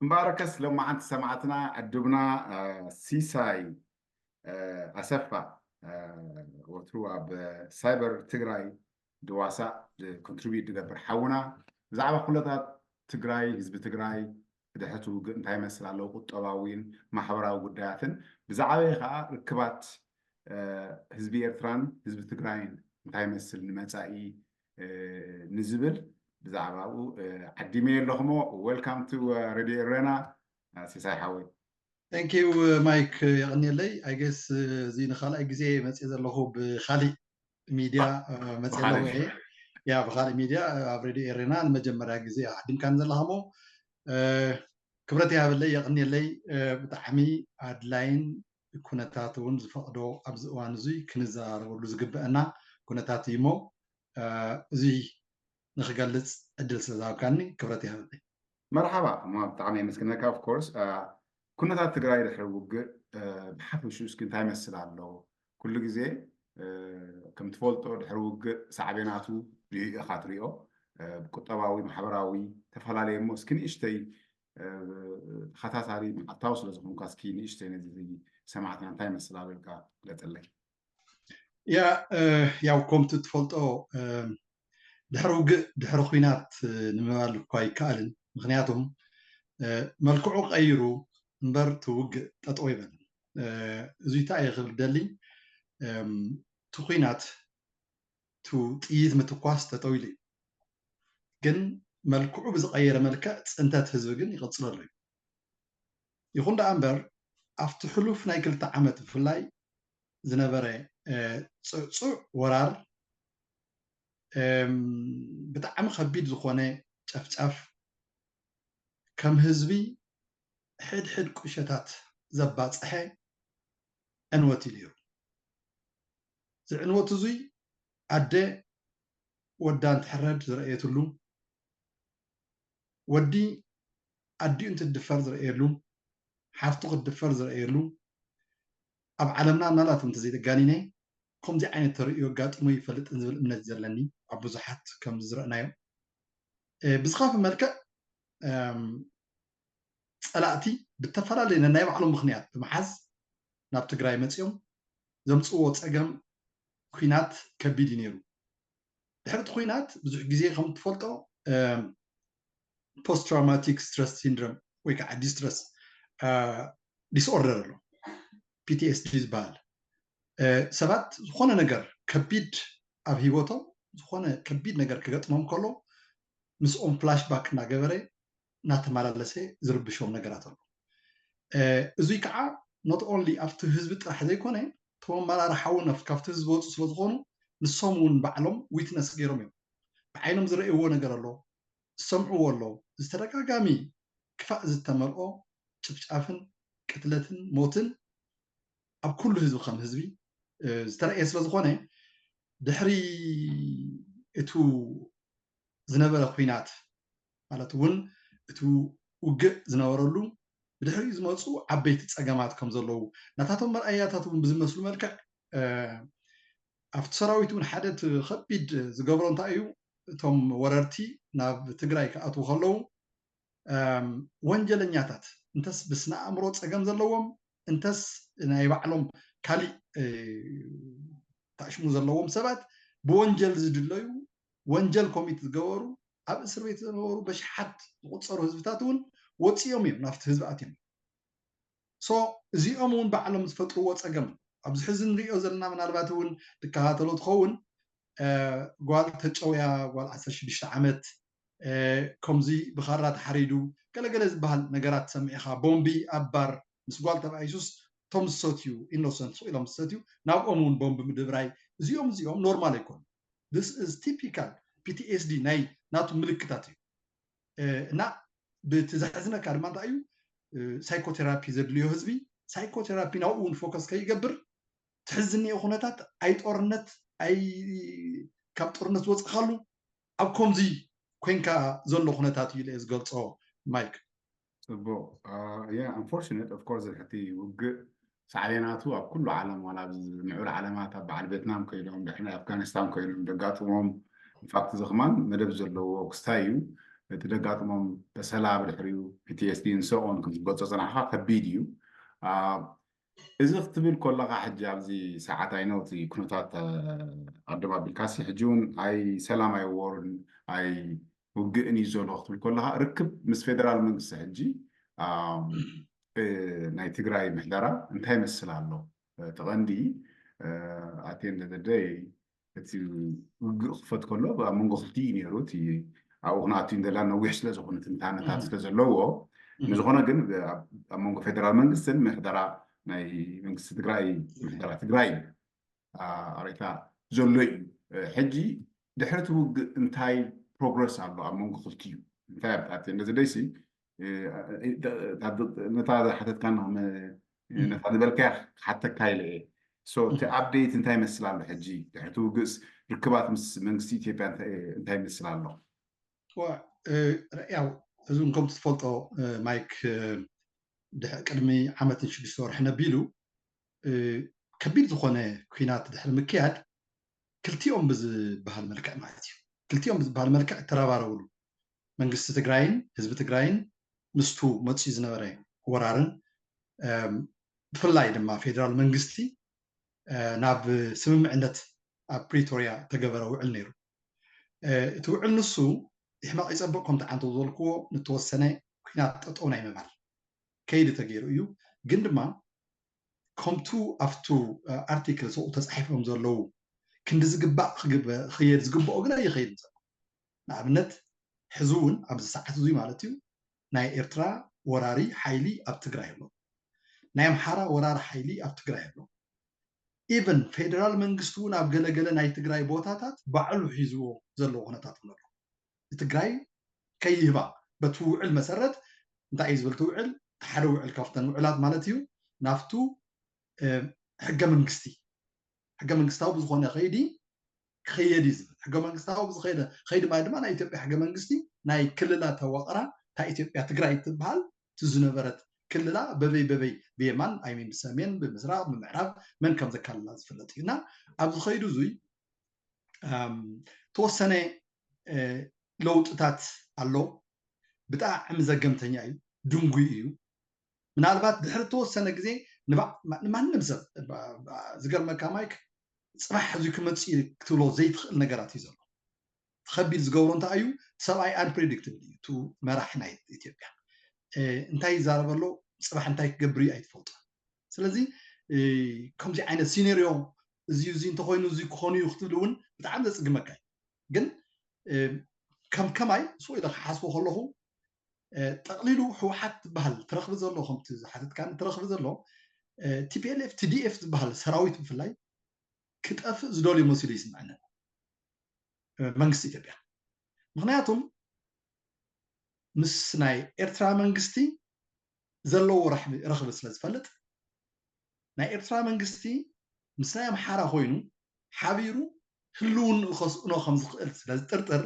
እምበኣርከስ ሎማዓንቲ ሰማዕትና ዕዱብና ሲሳይ ኣሰፋ ወትሩ ኣብ ሳይበር ትግራይ ድዋሳእ ኮንትሪቢዩት ዝገብር ሓውና ብዛዕባ ኩነታት ትግራይ፣ ህዝቢ ትግራይ፣ ድሕርቲ ውግእ እንታይ ይመስል ኣለዉ ቁጠባዊን ማሕበራዊ ጉዳያትን ብዛዕበየ ከዓ ርክባት ህዝቢ ኤርትራን ህዝቢ ትግራይን እንታይ ይመስል ንመፃኢ ንዝብል ብዛዕባኡ ዓዲመ ኣለኹሞ። Welcome to ሬድዮ ኤረና ሲሳይ ሓወይ። Thank you ማይክ፣ የቐንየለይ። I guess እዚ ንካልኣይ ግዜ መፅእ ዘለኹ ብካሊእ ሚድያ መፅእ ኣለኹ። ያ ብካሊእ ሚድያ ኣብ ሬድዮ ኤረና ንመጀመርያ ግዜ ዓዲምካን ዘለኻሞ ክብረት ይሃበለይ፣ የቐንየለይ። ብጣዕሚ ኣድላይን ኩነታት እውን ዝፈቕዶ ኣብዚ እዋን እዙይ ክንዘራረበሉ ዝግበአና ኩነታት እዩ እሞ እዙይ ንክገልፅ ዕድል ስለዝሃብካኒ ክብረት ይሃበለይ። መርሓባ እሞ ብጣዕሚ የመስግነካ። Of course ኩነታት ትግራይ ድሕሪ ውግእ ብሓፈሽኡ እስኪ እንታይ ይመስል ኣሎ? ኩሉ ግዜ ከም ትፈልጦ ድሕሪ ውግእ ሳዕቤናቱ ድዩ ኢኻ ትሪኦ? ብቁጠባዊ፣ ማሕበራዊ ተፈላለየ እሞ እስኪ ንእሽተይ ተኸታታሊ መዓልታዊ ስለ ዝኾንካ እስኪ ንእሽተይ ነዚ ሰማዕትና እንታይ ይመስል ኣሎ ኢልካ ግለፀለይ። ያ ያው ከምቲ ትፈልጦ ድሕሪ ውግእ ድሕሪ ኩናት ንምባል እኳ ኣይከኣልን። ምክንያቱም መልክዑ ቀይሩ እምበር እቲ ውግእ ጠጠው ይበል። እዙይ እንታይ እየ ክብል ደሊ እቲ ኩናት እቲ ጥይት ምትኳስ ጠጠው ኢሉ እዩ። ግን መልክዑ ብዝቀየረ መልክዕ ፅንተት ህዝቢ ግን ይቐፅለሉ እዩ። ይኹን ደኣ እምበር ኣብቲ ሕሉፍ ናይ ክልተ ዓመት ብፍላይ ዝነበረ ፅዕፁዕ ወራር ብጣዕሚ ከቢድ ዝኾነ ጨፍጫፍ ከም ህዝቢ ሕድሕድ ቁሸታት ዘባፀሐ ዕንወት እዩ ነይሩ። እዚ ዕንወት እዙይ ኣደ ወዳ እንትሕረድ ዝረእየትሉ፣ ወዲ ኣዲኡ እንትድፈር ዝረእየሉ፣ ሓፍቱ ክትድፈር ዝረእየሉ፣ ኣብ ዓለምና ምናልባት እውን እንተዘይተጋኒነ ከምዚ ዓይነት ተርእዮ ኣጋጢሞ ይፈልጥን ዝብል እምነት ዘለኒ ኣብ ብዙሓት ከም ዝረእናዮ ብዝኸፍእ መልክዕ ፀላእቲ ብተፈላለየ ነናይ ባዕሎም ምክንያት ብምሓዝ ናብ ትግራይ መፂኦም ዘምፅዎ ፀገም ኩናት ከቢድ እዩ ነይሩ። ድሕርቲ ኩናት ብዙሕ ግዜ ከም ትፈልጦ post traumatic stress syndrome ወይ ከዓ distress disorder ኣሎ፣ PTSD ዝበሃል። ሰባት ዝኾነ ነገር ከቢድ ኣብ ህይወቶም ዝኾነ ከቢድ ነገር ክገጥሞም ከሎ ምስኦም ፍላሽባክ እናገበረ እናተመላለሰ ዝርብሾም ነገራት ኣሎ። እዙይ ከዓ not only ኣብቲ ህዝቢ ጥራሕ ዘይኮነ እቶም ኣመራርሓ እውን ካብቲ ህዝቢ ዝወፁ ስለዝኾኑ ንሶም እውን ባዕሎም ዊትነስ ገይሮም እዮም። ብዓይኖም ዝረእይዎ ነገር ኣሎ፣ ዝሰምዕዎ ኣሎ። ዝተደጋጋሚ ክፋእ ዝተመልኦ ጭፍጫፍን ቅትለትን ሞትን ኣብ ኩሉ ህዝቢ ከም ህዝቢ ዝተረእየ ስለዝኾነ ድሕሪ እቱ ዝነበረ ኩናት ማለት እውን እቲ ውግእ ዝነበረሉ ብድሕሪኡ ዝመፁ ዓበይቲ ፀገማት ከም ዘለዉ ናታቶም መርኣያታት እውን ብዝመስሉ መልክዕ ኣብቲ ሰራዊት እውን ሓደ እቲ ከቢድ ዝገብሮ እንታይ እዩ? እቶም ወረርቲ ናብ ትግራይ ክኣትዉ ከለዉ ወንጀለኛታት እንተስ ብስነ ኣእምሮ ፀገም ዘለዎም እንተስ ናይ ባዕሎም ካሊእ ታሽሙ ዘለዎም ሰባት ብወንጀል ዝድለዩ ወንጀል ኮሚት ዝገበሩ ኣብ እስር ቤት ዝነበሩ በሽሓት ዝቁፀሩ ህዝብታት እውን ወፂኦም እዮም ናብቲ ህዝቢ ኣትዮም። ሶ እዚኦም እውን ባዕሎም ዝፈጥርዎ ፀገም ኣብዚ ሕዚ ንሪኦ ዘለና ምናልባት እውን ትከታተሎ ትኸውን ጓል ተጨውያ ጓል ዓሰርተ ሽዱሽተ ዓመት ከምዚ ብኻራ ተሓሪዱ ገለገለ ዝበሃል ነገራት ሰሚዕኻ ቦምቢ ኣብ ባር ምስ ጓል ተባኢሱስ እቶም ዝሰትዩ ኢኖሰንት ስቕ ኢሎም ዝሰትዩ ናብኦም እውን ቦምቢ ምድብራይ እዚኦም እዚኦም ኖርማል ኣይኮኑ። This is typical PTSD ናይ ናቱ ምልክታት እዩ። እና ብቲ ዘሕዝነካ ድማ እንታይ እዩ ሳይኮቴራፒ ዘድልዮ ህዝቢ ሳይኮቴራፒ ናብኡ እውን ፎከስ ከይገብር ትሕዝኒኦ ኩነታት ኣይ ጦርነት ኣይ ካብ ጦርነት ወፅእካሉ ኣብ ከምዚ ኮንካ ዘሎ ኩነታት እዩ ኢለ ዝገልፆ። ማይክ ፅቡቅ የ unfortunate of course ሕቲ ውግእ ሳዕቤናቱ ኣብ ኩሉ ዓለም ዋላ ኣብዚ ምዕብል ዓለማት ኣብ በዓል ቬትናም ኮይኖም ድሕሪ ኣፍጋኒስታን ኮይኖም ዘጋጥሞም ኢንፋክት እዚ ከማን መደብ ዘለዎ ክስታይ እዩ። እቲ ደጋጥሞም በሰላ ብድሕሪኡ ፒቲኤስዲ ንሰኦን ክዝገጾ ጽናሕካ ከቢድ እዩ። እዚ ክትብል ከለካ ሕጂ ኣብዚ ሰዓት ኣይነውቲ ኩነታት ኣደባቢልካሲ ሕጂ እውን ኣይ ሰላም ኣይወርን ኣይ ውግእን እዩ ዘሎ ክትብል ከለካ ርክብ ምስ ፌደራል መንግስቲ ሕጂ ናይ ትግራይ ምሕደራ እንታይ ይመስል ኣሎ? ተቐንዲ ኣቴ እንደደደይ እቲ ውግእ ክፈት ከሎ ኣብ መንጎ ክልቲኡ እዩ ነይሩ። እቲ ኣብኡ ክንኣቱ እንደላ ነዊሕ ስለ ዝኾነ ትንታነታት ስለ ዘለዎ ንዝኾነ ግን ኣብ መንጎ ፌደራል መንግስትን ምሕደራ ናይ መንግስቲ ትግራይ ምሕደራ ትግራይ ኣሬታ ዘሎ እዩ። ሕጂ ድሕሪ እቲ ውግእ እንታይ ፕሮግረስ ኣሎ ኣብ መንጎ ክልቲኡ እንታይ ኣብጣት እንደዚ ደይሲ ነታ ዝሓተትካ ነታ ዝበልካያ ክሓተካ ኢለ እየ። እቲ ኣፕዴት እንታይ ይመስል ኣሎ ሕጂ ድሕርቲ ውግእስ ርክባት ምስ መንግስቲ ኢትዮጵያ እንታይ ይመስል ኣሎ? ያው እዚ ከምቲ ትፈልጦ ማይክ ቅድሚ ዓመትን ሽዱሽተ ወርሒ ነቢሉ ከቢድ ዝኾነ ኩናት ድሕሪ ምክያድ ክልቲኦም ብዝበሃል መልክዕ ማለት እዩ ክልቲኦም ብዝበሃል መልክዕ ተረባረብሉ መንግስቲ ትግራይን ህዝቢ ትግራይን ምስቱ መፅኡ ዝነበረ ወራርን ብፍላይ ድማ ፌደራል መንግስቲ ናብ ስምምዕነት ኣብ ፕሪቶሪያ ተገበረ ውዕል ነይሩ። እቲ ውዕል ንሱ ይሕመቕ ይፀብቕ ከምቲ ዓንተው ዝበልክዎ ንተወሰነ ኩናት ጠጠው ናይ ምባል ከይዲ ተገይሩ እዩ። ግን ድማ ከምቱ ኣብቱ ኣርቲክል ሰብኡ ተፃሒፎም ዘለዉ ክንዲ ዝግባእ ክየድ ዝግብኦ ግን ኣይኸይድን ዘሎ። ንኣብነት ሕዚ እውን ኣብዚ ሰዓት እዙይ ማለት እዩ ናይ ኤርትራ ወራሪ ሓይሊ ኣብ ትግራይ ኣሎ። ናይ ኣምሓራ ወራሪ ሓይሊ ኣብ ትግራይ ኣሎ። ኢቨን ፌደራል መንግስቲ እውን ኣብ ገለገለ ናይ ትግራይ ቦታታት ባዕሉ ሒዝዎ ዘለዎ ኩነታት እውን ኣሎ። ትግራይ ከይህባ በቲ ውዕል መሰረት እንታይ እዩ ዝብል እቲ ውዕል ሓደ ውዕል ካብተን ውዕላት ማለት እዩ ናብቱ ሕገ መንግስቲ ሕገ መንግስታዊ ብዝኾነ ከይዲ ክኸየድ እዩ ዝብል ሕገ መንግስታዊ ብዝኸደ ከይዲ ማለት ድማ ናይ ኢትዮጵያ ሕገ መንግስቲ ናይ ክልላት ኣዋቕራ እታ ኢትዮጵያ ትግራይ እትበሃል እቲ ዝነበረት ክልላ በበይ በበይ ብየማን ኣይሚን ብሰሜን ብምስራቅ ብምዕራብ መን ከም ዘካልላ ዝፍለጥ እዩ እና ኣብዚ ከይዱ እዙይ ተወሰነ ለውጥታት ኣሎ። ብጣዕሚ ዘገምተኛ እዩ፣ ድንጉይ እዩ። ምናልባት ድሕሪ ተወሰነ ግዜ ንማንም ሰብ ዝገርመካ ማይክ ፅባሕ እዚ ክመፅእ ክትብሎ ዘይትኽእል ነገራት እዩ ዘሎ። ከቢድ ዝገብሮ እንታይ እዩ? ሰብኣይ unpredictable እዩ። እቲ መራሒ ናይ ኢትዮጵያ እንታይ ይዛረብ ኣሎ፣ ፅባሕ እንታይ ክገብር እዩ ኣይትፈልጦ። ስለዚ ከምዚ ዓይነት ሲነርዮ እዚ እዚ እንተኮይኑ እዚ ክኾኑ እዩ ክትብል እውን ብጣዕሚ ዘፅግመካ እዩ። ግን ከም ከማይ ስኡ ኢለ ክሓስቦ ከለኹ ጠቕሊሉ ህወሓት ዝበሃል ትረኽቢ ዘሎ ከምቲ ዝሓተትካኒ ትረኽቢ ዘሎ ቲፒኤልኤፍ ቲዲኤፍ ዝበሃል ሰራዊት ብፍላይ ክጠፍእ ዝደልዩ መሲሉ ይስምዐኒ መንግስቲ ኢትዮጵያ። ምክንያቱም ምስ ናይ ኤርትራ መንግስቲ ዘለዎ ረኽቢ ስለ ዝፈልጥ ናይ ኤርትራ መንግስቲ ምስ ናይ ኣምሓራ ኮይኑ ሓቢሩ ህልውንኡ ከስእኖ ከም ዝኽእል ስለ ዝጥርጥር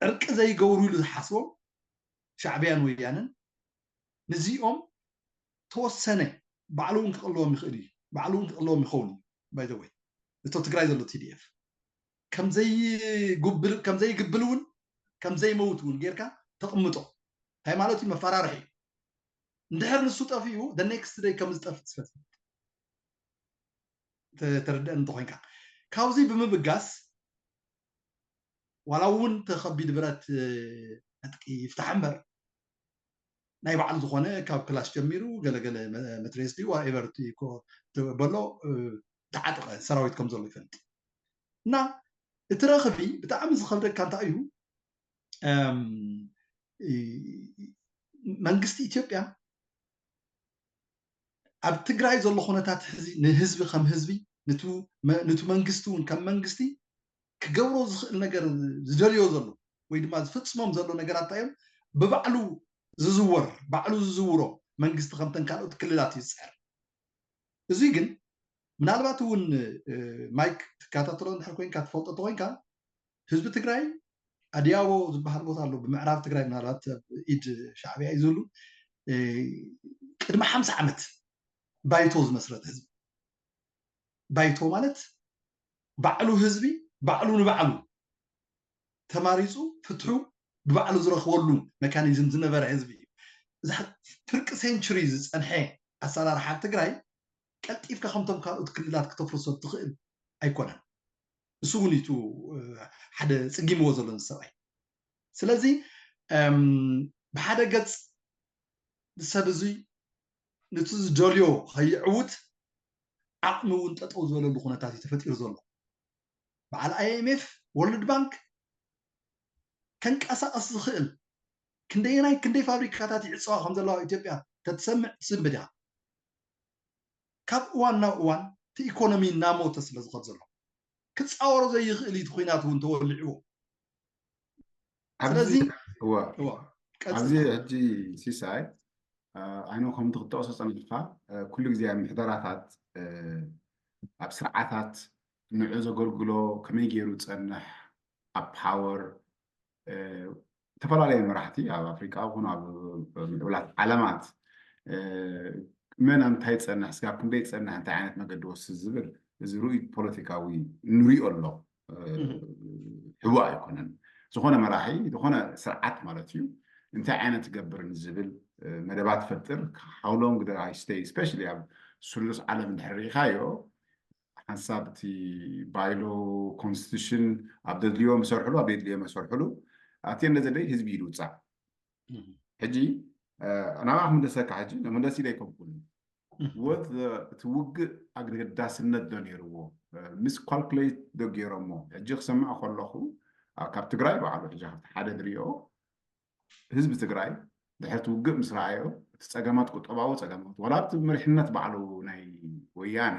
ዕርቂ ዘይገብሩ ኢሉ ዝሓስቦም ሻዕብያን ወያንን ንዚኦም ተወሰነ ባዕሉ እውን ክቕልዎም ይኽእል እዩ። ባዕሉ እውን ክቕልዎም ይኸውን እዩ። ባይዘወይ እቶ ትግራይ ዘሎ ቲዲኤፍ ከምዘይግብል እውን ከምዘይመውት እውን ጌርካ ተቕምጦ እንታይ ማለት እዩ? መፈራርሒ እዩ። እንድሕር ንሱ ጠፊኡ the next day ከም ዝጠፍእ ስለ ተረድአን እንተኮይንካ ካብዚ ብምብጋስ ዋላ እውን ተኸቢድ ብረት ዕጥቂ ይፍታሕ እምበር ናይ ባዕሉ ዝኾነ ካብ ክላሽ ጀሚሩ ገለገለ መትሬስ ድዩ whatever በሎ ተዓጠቐ ሰራዊት ከም ዘሎ ይፈልጥ እና እቲ ረኽቢ ብጣዕሚ ዝኸብደካ እንታይ እዩ? መንግስቲ ኢትዮጵያ ኣብ ትግራይ ዘሎ ኩነታት ሕዚ ንህዝቢ ከም ህዝቢ ንቱ መንግስቲ እውን ከም መንግስቲ ክገብሮ ዝኽእል ነገር ዝደልዮ ዘሎ ወይ ድማ ዝፍፅሞም ዘሎ ነገራት እንታይ እዮም? ብባዕሉ ዝዝወር ባዕሉ ዝዝውሮ መንግስቲ ከምተን ካልኦት ክልላት እዩ ዝፅዕር። እዙይ ግን ምናልባት እውን ማይክ ትከታተሎ እንድሕር ኮይንካ ትፈልጦ ተኮይንካ ህዝቢ ትግራይ ኣድያቦ ዝበሃል ቦታ ኣሎ ብምዕራብ ትግራይ ምናልባት ኢድ ሻዕብያ እዩ ዝብሉ ቅድሚ ሓምሳ ዓመት ባይቶ ዝመስረት ህዝቢ ባይቶ ማለት ባዕሉ ህዝቢ ባዕሉ ንባዕሉ ተማሪፁ ፍትሑ ብባዕሉ ዝረኽበሉ መካኒዝም ዝነበረ ህዝቢ እዩ። እዚ ፍርቂ ሴንቹሪ ዝፀንሐ ኣሰራርሓ ትግራይ ቀልጢፍካ ከምቶም ካልኦት ክልላት ክተፍርሶ ትኽእል ኣይኮነን። እሱ እውን እዩ ሓደ ፅጊምዎ ዘሎ ሰብኣይ። ስለዚ ብሓደ ገፅ ሰብ እዙይ ነቲ ዝደልዮ ከይዕውት ዓቕሚ እውን ጠጠው ዝበለሉ ኩነታት እዩ ተፈጢሩ ዘሎ። በዓል ኣይኤምኤፍ፣ ወርልድ ባንክ ከንቀሳቐስ ዝኽእል ክንደየናይ ክንደይ ፋብሪካታት ይዕፀዋ ከም ዘለዋ ኢትዮጵያ ተትሰምዕ ትስንብድ ኢኻ። ካብ እዋን ናብ እዋን እቲ ኢኮኖሚ እናሞተ ስለ ዝኸድ ዘሎ ክፃወሮ ዘይኽእል እዩ እቲ ኩናት እውን ተወሊዕዎ። ስለዚ ኣብዚ ሕጂ ሲሳይ ኣይኖ ከምቲ ክትጠቕሶ ፀኒሕካ ኩሉ ግዜ ኣብ ምሕደራታት ኣብ ስርዓታት ንዑ ዘገልግሎ ከመይ ገይሩ ፀንሕ ኣብ ፓወር ዝተፈላለዩ መራሕቲ ኣብ ኣፍሪቃ ይኹን ኣብ ምዕብላት ዓለማት መን ኣብ እንታይ ይፀንሕ ስጋብ ክንደይ ይፀንሕ እንታይ ዓይነት መገዲ ወስድ ዝብል እዚ ርኡይ ፖለቲካዊ ንሪኦ ኣሎ። ሕቡእ ኣይኮነን። ዝኾነ መራሒ ዝኾነ ስርዓት ማለት እዩ እንታይ ዓይነት ገብርን ዝብል መደባት ፈጥር how long do I stay especially ኣብ ስሉስ ዓለም እንድሕር ርኢኻዮ ሓንሳብ እቲ ባይሎ ኮንስቲቱሽን ኣብ ዘድልዮ መሰርሕሉ ኣብ የድልዮ መሰርሕሉ ኣትየ እንደ ዘደይ ህዝቢ ኢሉ ውፃእ። ሕጂ ናብኣ ክምለሰካ ሕጂ መለስ ኢለ ኣይኮንኩን ወት እቲ ውግእ ኣገዳስነት ዶ ነይርዎ ምስ ኳልኩሌት ዶ ገይሮሞ? ሕጂ ክሰምዕ ከለኹ ካብ ትግራይ በዓሉ ሕጂ ካብቲ ሓደ ዝሪኦ ህዝቢ ትግራይ ድሕርቲ ውግእ ምስ ረኣዮ እቲ ፀገማት ቁጠባዊ ፀገማት ዋላ ኣብቲ መሪሕነት ባዕሉ ናይ ወያነ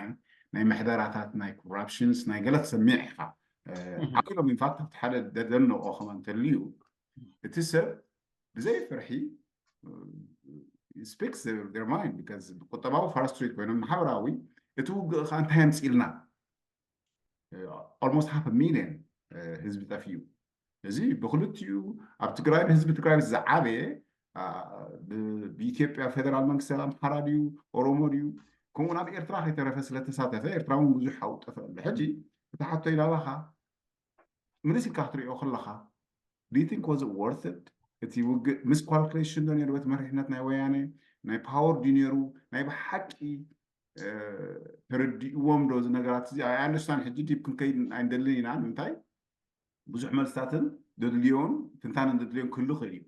ናይ መሕደራታት ናይ ኮራፕሽንስ ናይ ገለ ትሰሚዕ ኢኻ ዓቂሎም ኢንፋክት ኣብቲ ሓደ ደደንቆ ከማ እንተልዩ እቲ ሰብ ብዘይ ፍርሒ ስፒክስ ር ማይንድ ቁጠባዊ ፋርስትሪ ኮይኖም ማሕበራዊ እቲ ውግእ ከዓ እንታይ ኣምፅልና ኦልሞስት ሃፍ ሚሊዮን ህዝቢ ጠፊኡ። እዚ ብክልቲኡ ኣብ ትግራይ ብህዝቢ ትግራይ ዝዓበየ ብኢትዮጵያ ፌደራል መንግስቲ ኣምሓራ ድዩ ኦሮሞ ድዩ ከምኡውን ኣብ ኤርትራ ከይተረፈ ስለተሳተፈ ኤርትራ እውን ብዙሕ ሓውጠፈ ኣሎ። ሕጂ እቲ ሓቶ ኢላባኻ ምልስ ኢልካ ክትሪኦ ከለኻ do you think was it worth it? እቲ ውግእ ምስ ኳልኩሌሽን ዶ ነይሩ በቲ መሪሕነት ናይ ወያነ ናይ ፓወር ድዩ ነይሩ ናይ ብሓቂ ተረዲእዎም ዶ እዚ ነገራት እዚ I understand ሕጂ ዲፕ ክንከይድ ኣይንደልን ኢና ንምንታይ ብዙሕ መልስታትን ዘድልዮን ትንታነን ዘድልዮን ክህሉ ይኽእል እዩ።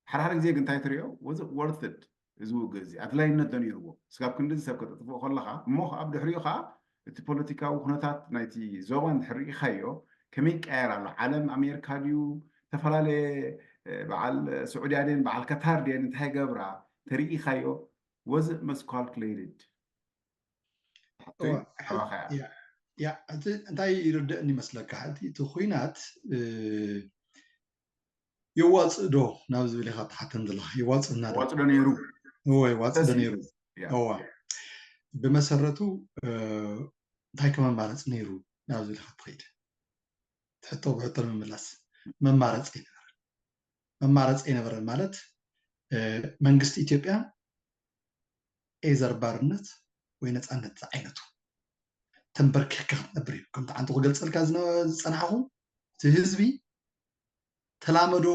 ሓደ ሓደ ግዜ ግን እንታይ ትሪኦ was it worth it? እዚ ውግእ እዚ ኣድላይነት ዶ ነይርዎ? ስጋብ ክንዲ ሰብ ከተጥፍኦ ከለኻ እሞ ኣብ ድሕሪኡ ከዓ እቲ ፖለቲካዊ ኩነታት ናይቲ ዞባ እንድሕር ርኢኻዮ ከመይ ይቀየር ኣሎ? ዓለም ኣሜሪካ ድዩ ዝተፈላለየ በዓል ስዑድያ ድየን በዓል ከታር ድየን እንታይ ገብራ ተርኢኻዮ was it miscalculated? እንታይ ይርደእኒ ይመስለካ እቲ ኩናት የዋፅእ ዶ ናብ ዝብል ኢኻ ትሓተን ዘለኻ የዋፅእና ዶ ዋፅዶ ነይሩ ወይ ዋፅእ ዶ ነይሩ እዋ ብመሰረቱ እንታይ ከመማረፂ ነይሩ ናብ ዝብል ኢኻ ትኸይድ ትሕቶ ብሕቶ ንምምላስ መማረፂ ኣይነበረን መማረፂ ኣይነበረን ማለት መንግስቲ ኢትዮጵያ ኤዘር ባርነት ወይ ነፃነት ዝዓይነቱ ተንበርኪኽካ ክትነብር እዩ ከምቲ ዓንቱ ክገልፀልካ ዝፀናሕኹ እቲ ህዝቢ ተላመዶ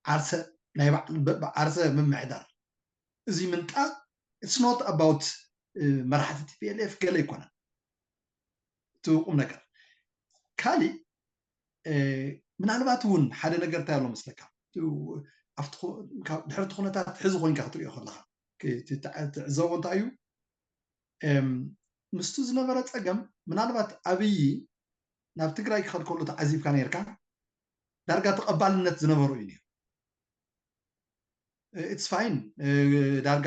ዓርሰ ናይ ዓርሰ ምምሕዳር እዚ ምንጣ it's not about መራሕቲ ቲፒኤልኤፍ ገለ ኣይኮነን እቲ ቁም ነገር ካሊእ ምናልባት እውን ሓደ ነገር እንታይ ኣሎ መስለካ ድሕርቲ ኩነታት ሕዚ ኮይንካ ክትሪኦ ከለካ ትዕዘቦ እንታይ እዩ ምስቱ ዝነበረ ፀገም ምናልባት ኣብይ ናብ ትግራይ ክኸድ ከሎ ተዓዚብካ ነርካ ዳርጋ ተቐባልነት ዝነበሩ እዩ ነሩ it's fine ዳርጋ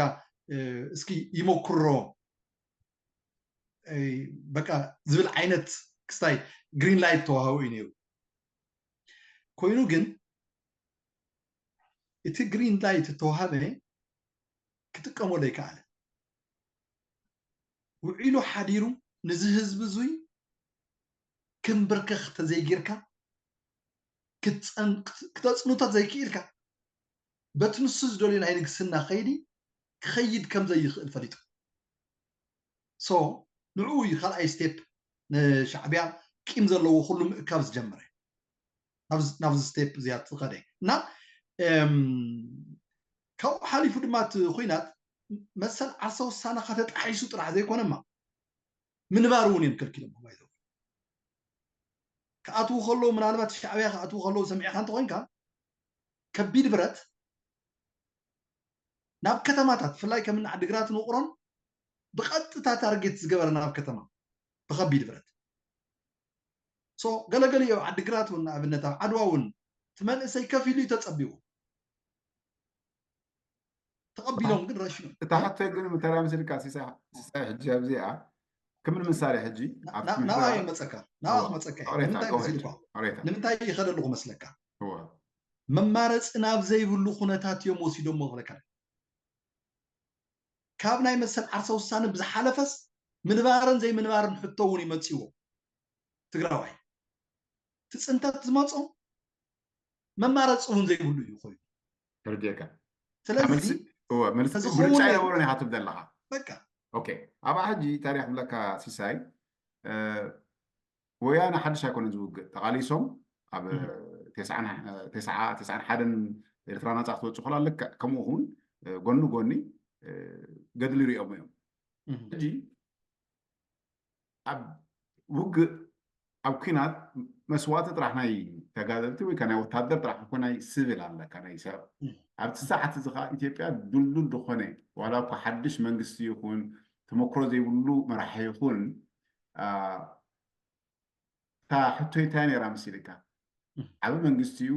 እስኪ ይመክሮ በቃ ዝብል ዓይነት ክስታይ green light ተዋህቡ እዩ ነሩ ኮይኑ ግን እቲ green light ተዋሃበ ክጥቀመሉ ኣይከኣለ ውዒሉ ሓዲሩ ንዚ ህዝቢ እዙይ ክንብርከኽ ተዘይጌርካ ክተፅንቶ ዘይክኢልካ በቲ ንሱ ዝደልዮ ናይ ንግስና ከይዲ ክኸይድ ከም ዘይኽእል ፈሊጡ so ንዕኡ እዩ ካልኣይ ስቴፕ ንሻዕቢያ ቂም ዘለዎ ኩሉ ምእካብ ዝጀመረ ናብዚ ስቴፕ እዚኣ ዝኸደ እና ካብኡ ሓሊፉ ድማ እቲ ኩናት መሰል ዓርሰ ውሳነካ ተጣሒሱ ጥራሕ ዘይኮነማ ምንባር እውን እዮም ከልኪሎም። ክኣትዉ ከለዉ ምናልባት ሻዕብያ ክኣትዉ ከለዉ ሰሚዕካ እንተኮይንካ ከቢድ ብረት ናብ ከተማታት ብፍላይ ከም ዓዲግራት ንውቅሮን ብቀጥታ ታርጌት ዝገበረ ናብ ከተማ ብከቢድ ብረት ገለገሊኦ ዓዲግራት እውን ንኣብነት ኣብ ዓድዋ እውን እቲ መንእሰይ ከፊሉ እዩ ተፀቢቡ ተቐቢሎም ግን ረሽኑ እታ ሕቶይ ግን ምተላምስልካ ሲሳይ ሕጂ ኣብዚኣ ክምን ምሳሌ ሕጂ ናባይ መፀካ ናባ ክመፀካ ንምንታይ ይኸደሉ ክመስለካ መማረፂ ናብ ዘይብሉ ኩነታት እዮም ወሲዶሞ ክብለካ ካብ ናይ መሰል ዓርሰ ውሳነ ብዝሓለፈስ ምንባርን ዘይምንባርን ሕቶ እውን ይመፅዎ ትግራዋይ ትፅንተት ዝመፆ መማረፂ እውን ዘይብሉ እዩ ኮይኑ ተረዲእካ ስለዚ ምርጫ ኣይነበሮን ኢካ ትብል ዘለካ በቃ ኣብኣ ሕጂ ታሪክ ብለካ ሲሳይ ወያነ ሓድሽ ኣይኮነን ዝውግእ ተቃሊሶም ኣብ ተስዓ ሓደን ኤርትራ ናፃ ክትወፅእ ከላ ልክዕ ከምኡ እውን ጎኒ ጎኒ ገድሊ ይሪኦም እዮም ሕጂ ኣብ ውግእ ኣብ ኩናት መስዋእቲ ጥራሕ ናይ ተጋደልቲ ወይ ናይ ወታደር ጥራሕ ኮ ናይ ስብል ኣለካ ናይ ሰብ ኣብዚ ሰዓት እዚ ከዓ ኢትዮጵያ ድልዱል ዝኾነ ዋላ እኳ ሓድሽ መንግስቲ ይኹን ተመክሮ ዘይብሉ መራሒ ይኹን እታ ሕቶይ እንታይ ነይራ መሲልካ ዓብ መንግስቲ እዩ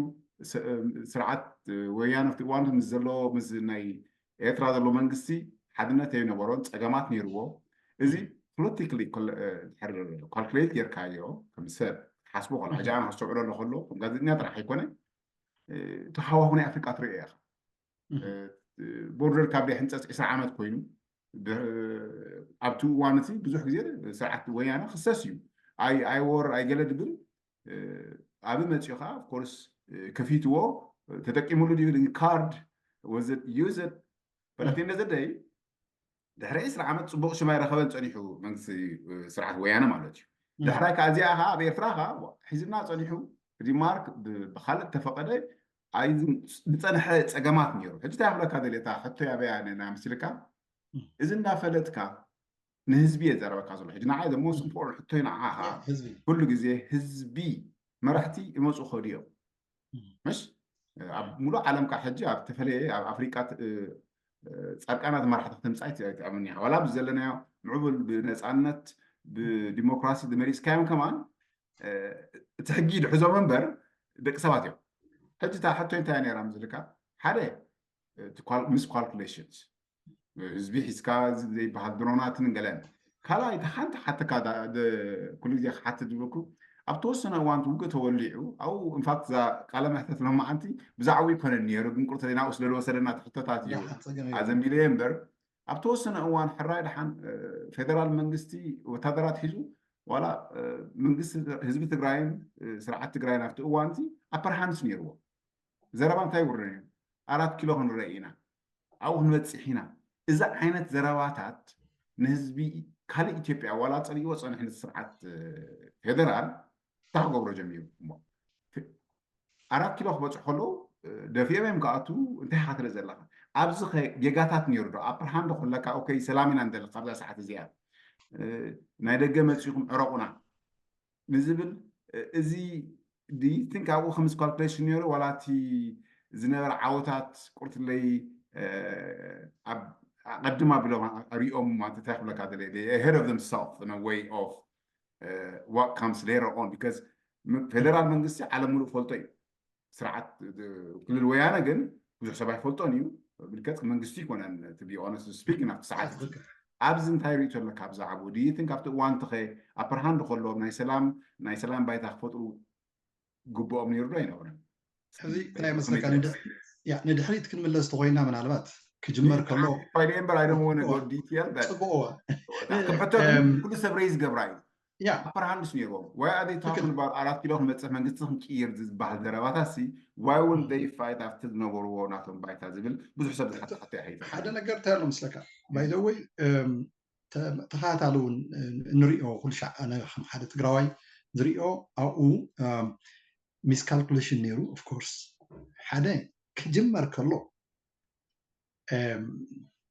ስርዓት ወያነ ኣብቲ እዋን ምስ ዘሎ ምስ ናይ ኤርትራ ዘሎ መንግስቲ ሓድነት ኣይነበሮን ፀገማት ነይርዎ እዚ ፖለቲካሊ ድሕር ካልኩሌት ጌርካዮ ከም ሰብ ሓስቦ ከሎ ሕጂ ኣነ ከስተውዕሎ ኣሎ ከሎ ከም ጋዜጠኛ ጥራሕ ኣይኮነ እቲ ሃዋሁ ናይ ኣፍሪቃ ትሪኦ ኢኻ ቦርደር ካብ ደይ ሕንፀፅ ዕስራ ዓመት ኮይኑ ኣብቲ እዋን እቲ ብዙሕ ግዜ ስርዓት ወያነ ክሰስ እዩ ኣይወር ኣይገለ ድብል ኣብ መፅኡ ከዓ ኮርስ ከፊትዎ ተጠቂሙሉ ድዩ ካርድ ወዘት ዩዘት በለቲ እንደዘደይ ድሕሪ ዕስራ ዓመት ፅቡቅ ሽም ኣይረኸበን ፀኒሑ መንግስቲ ስርዓት ወያነ ማለት እዩ ድሕራይ ከዓ እዚኣ ከዓ ኣብ ኤርትራ ከዓ ሒዝና ፀኒሑ ዲንማርክ ብካልእ ተፈቀደ ዝፀንሐ ፀገማት ነይሩ ሕጂ እንታይ ክብለካ ደልየታ ሕቶ ያበያ ና ምስልካ እዚ እንዳፈለጥካ ንህዝቢ እየ ዘረበካ ዘሎ ሕጂ ንዓይ the most important ሕቶይ ንዓኻ ኩሉ ግዜ ህዝቢ መራሕቲ ይመፁ ከዱ እዮም ምሽ ኣብ ሙሉእ ዓለም ከዓ ሕጂ ኣብ ተፈለየ ኣብ ኣፍሪቃ ፃድቃናት መራሕቲ ክትምፃእ ኣይትኣምን ኢኻ ዋላ ኣብዚ ዘለናዮ ምዕቡል ብነፃነት ብዲሞክራሲ ዝመሪፅካዮም ከማን እቲ ሕጊ ድሕዞም እምበር ደቂ ሰባት እዮም ሕጂ እታ ሕቶይ እንታይ ነይራ ምስልካ ሓደ ምስ calculations ህዝቢ ሒዝካ ዘይበሃል ድሮናትን ገለን ካልኣይ እቲ ሓንቲ ሓተካ ኩሉ ግዜ ክሓትት ዝብለኩ ኣብ ተወሰነ እዋን ውግእ ተወሊዑ ኣብኡ ኢንፋክት እዛ ቃለ መሕተት ሎማዓንቲ ብዛዕባ ይኮነን ነይሩ ግን ቁርተ ናብኡ ስለ ዝወሰደና ትሕቶታት እዩ ኣዘንቢለ እምበር ኣብ ተወሰነ እዋን ሕራይ ደሓን ፌደራል መንግስቲ ወታደራት ሒዙ ዋላ መንግስቲ ህዝቢ ትግራይን ስርዓት ትግራይን ኣብቲ እዋን እዚ ኣፐርሃንስ ነይርዎ ዘረባ እንታይ ይውርን እዩ ኣራት ኪሎ ክንረአ ኢና ኣብኡ ክንበፅሕ ኢና እዚ ዓይነት ዘረባታት ንህዝቢ ካልእ ኢትዮጵያ ዋላ ፀሊእዎ ፀንሕ ነቲ ስርዓት ፌደራል እንታይ ክገብሮ ጀሚሩ እሞ ኣራት ኪሎ ክበፅሑ ከለዉ ደፊኦም እዮም ክኣቱ እንታይ ኢካ ትርኢ ዘለካ ኣብዚ ጌጋታት ነይሩ ዶ ኣፕርሃም ዶ ከለካ ኦከይ ሰላም ኢና ንደሊ ካብዛ ሰዓት እዚኣ ናይ ደገ መፂኹም ዕረቁና ንዝብል እዚ ድይትን ካብኡ ከምዚ ካልኩሌሽን ነይሩ ዋላ እቲ ዝነበረ ዓወታት ቁርትለይ ኣብ ኣቀድም ኣቢሎም ሪኦም ማለት እንታይ ክብለካ ደለ ahead of themselves in a way of what comes later on because ፌደራል መንግስቲ ዓለም ሙሉእ ፈልጦ እዩ ስርዓት ክልል ወያነ ግን ብዙሕ ሰብ ኣይፈልጦን እዩ ብልከት መንግስቲ ይኮነን to be honest speak ናብቲ ሰዓት ኣብዚ እንታይ ርእቶ ኣለካ ብዛዕባኡ ድይትን ካብቲ እዋን ትኸ ኣፕርሃንድ ከሎ ናይ ሰላም ናይ ሰላም ባይታ ክፈጥሩ ግብኦም ነይሩ ዶ ኣይነበረን ሕዚ እንታይ መስለካ ንድሕሪት ክንምለስ ተኮይና ምናልባት ክጅመር ከሎ ፋይደ እምበር ኣይደሞ ወነ go detail ፅቡቅዎ ኩሉ ሰብ ሬይዝ ገብራ እዩ ኣፕርሃንድስ ነይርዎም why are they talking about ኣራት ኪሎ ክንበፅሕ መንግስቲ ክንቅይር ዝበሃል ዘረባታት ሲ why wouldn't they fight ኣብቲ ዝነበርዎ ናቶም ባይታ ዝብል ብዙሕ ሰብ ዝሓተሓተ ይሓይት ሓደ ነገር እንታይ ኣሎ ምስለካ ባይዘወይ ተኸታታሊ እውን ንሪኦ ኩሉ ሻዕ ኣነ ከም ሓደ ትግራዋይ ዝሪኦ ኣብኡ ሚስካልኩሌሽን ነይሩ ኦፍኮርስ ሓደ ክጅመር ከሎ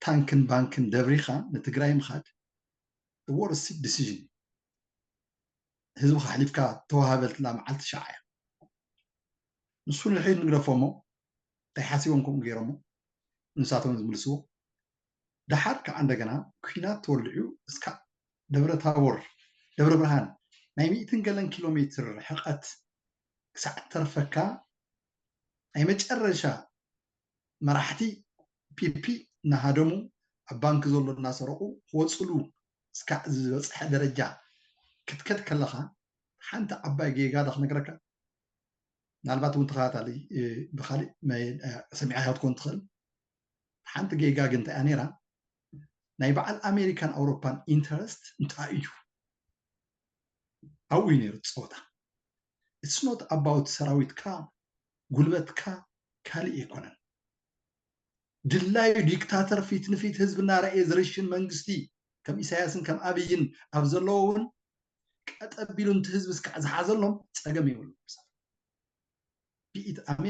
ታንክን ባንክን ደብሪኻ ንትግራይ ምኻድ ወርስ ዲሲዥን። ህዝብኻ ኣሕሊፍካ ተዋሃበልትላ መዓልቲ ሸዓ እያ። ንሱ ንድሕሪት ንግደፎ እሞ እንታይ ሓሲቦም ከምኡ ገይሮሞ ንሳቶም ዝምልስዎ። ደሓር ከዓ እንደገና ኩናት ተወልዑ እስካ ደብረ ታቦር ደብረ ብርሃን ናይ ሚእትን ገለን ኪሎ ሜትር ርሕቀት ክሳዕ ተርፈካ ናይ መጨረሻ መራሕቲ ፒፒ እናሃደሙ ኣብ ባንክ ዘሎ እናሰረቁ ክወፅሉ እስካዕ ዝበፅሐ ደረጃ ክትከድ ከለካ ሓንቲ ዓባይ ጌጋ ዶ ክነግረካ? ምናልባት እውን ተኸታታሊ ብካሊእ ሰሚዕካ ክትኮን ትኽእል። ሓንቲ ጌጋ ግን እንታይ እያ ነይራ? ናይ በዓል ኣሜሪካን ኣውሮፓን ኢንተረስት እንታይ እዩ? ኣብኡ እዩ ነይሩ ጸወታ። It's not about ሰራዊትካ፣ ጉልበትካ፣ ካልእ ኣይኮነን። ድላዩ ዲክታተር ፊት ንፊት ህዝቢ እናረእየ ዝርሽን መንግስቲ ከም ኢሳያስን ከም ኣብይን ኣብ ዘለዎ እውን ቀጠቢሉ ነቲ ህዝቢ እስካዕ ዝሓዘሎም ጸገም የብሉ። ቢኢት ኣሜ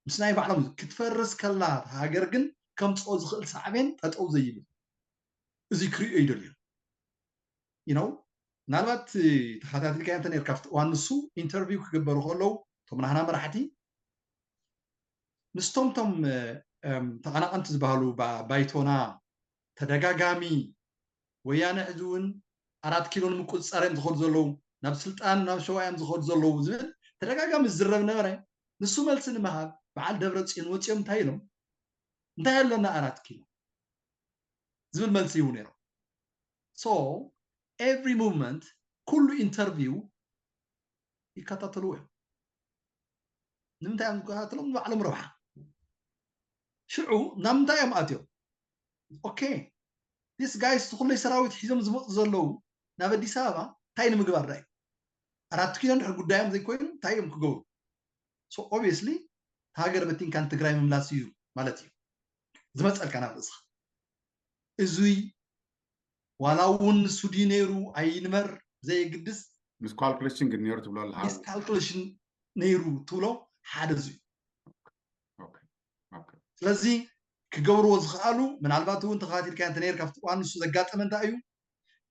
ምስ ናይ ባዕሎም ክትፈርስ ከላ ሃገር ግን ከምፅኦ ዝኽእል ሳዕቤን ጠጠው ዘይብል እዚ ክሪኦ ይደልዩ ነው። ምናልባት ተኸታተልካ እንተ ነርካ ኣብቲ እዋን ንሱ ኢንተርቪው ክግበሩ ከለዉ እቶም ናህና መራሕቲ ምስቶም ቶም ተቐናቐንቲ ዝበሃሉ ባይቶና ተደጋጋሚ ወያነ ሕዚ እውን ኣራት ኪሎ ንምቁፅፃር እዮም ዝኸዱ ዘለዉ፣ ናብ ስልጣን ናብ ሸዋ እዮም ዝኸዱ ዘለዉ ዝብል ተደጋጋሚ ዝዝረብ ነበረ። ንሱ መልሲ ንምሃብ በዓል ደብረ ፅዮን ወፂኦም እንታይ ኢሎም? እንታይ ኣለና ኣራት ኪሎ ዝብል መልሲ ይህቡ ነይሮም። So every movement ኩሉ ኢንተርቪው ይከታተልዎ እዮም። ንምንታይ እዮም ዝከታተሎም? ንባዕሎም ረብሓ። ሽዑ ናብ ምንታይ እዮም ኣትዮም? ኦኬ this guys ኩለይ ሰራዊት ሒዞም ዝመፁ ዘለዉ ናብ ኣዲስ ኣበባ እንታይ ንምግባር ዳዩ? ኣራት ኪሎ እንድሕር ጉዳዮም ዘይኮይኑ እንታይ እዮም ክገብሩ? So obviously ሃገር በቲንካ ንትግራይ ምምላስ እዩ ማለት እዩ ዝመፀልካ ናብ ርእስኻ። እዙይ ዋላ እውን ንሱ ድዩ ነይሩ ኣይንበር ብዘየግድስ ምስ ካልኩሌሽን ግን ነይሩ ትብሎ ኣለካ። ምስ ካልኩሌሽን ነይሩ ትብሎ ሓደ እዚ እዩ። ስለዚ ክገብርዎ ዝኽኣሉ ምናልባት እውን ተኸታቲልካ እንተ ነይር ካብቲ እዋን ንሱ ዘጋጠመ እንታይ እዩ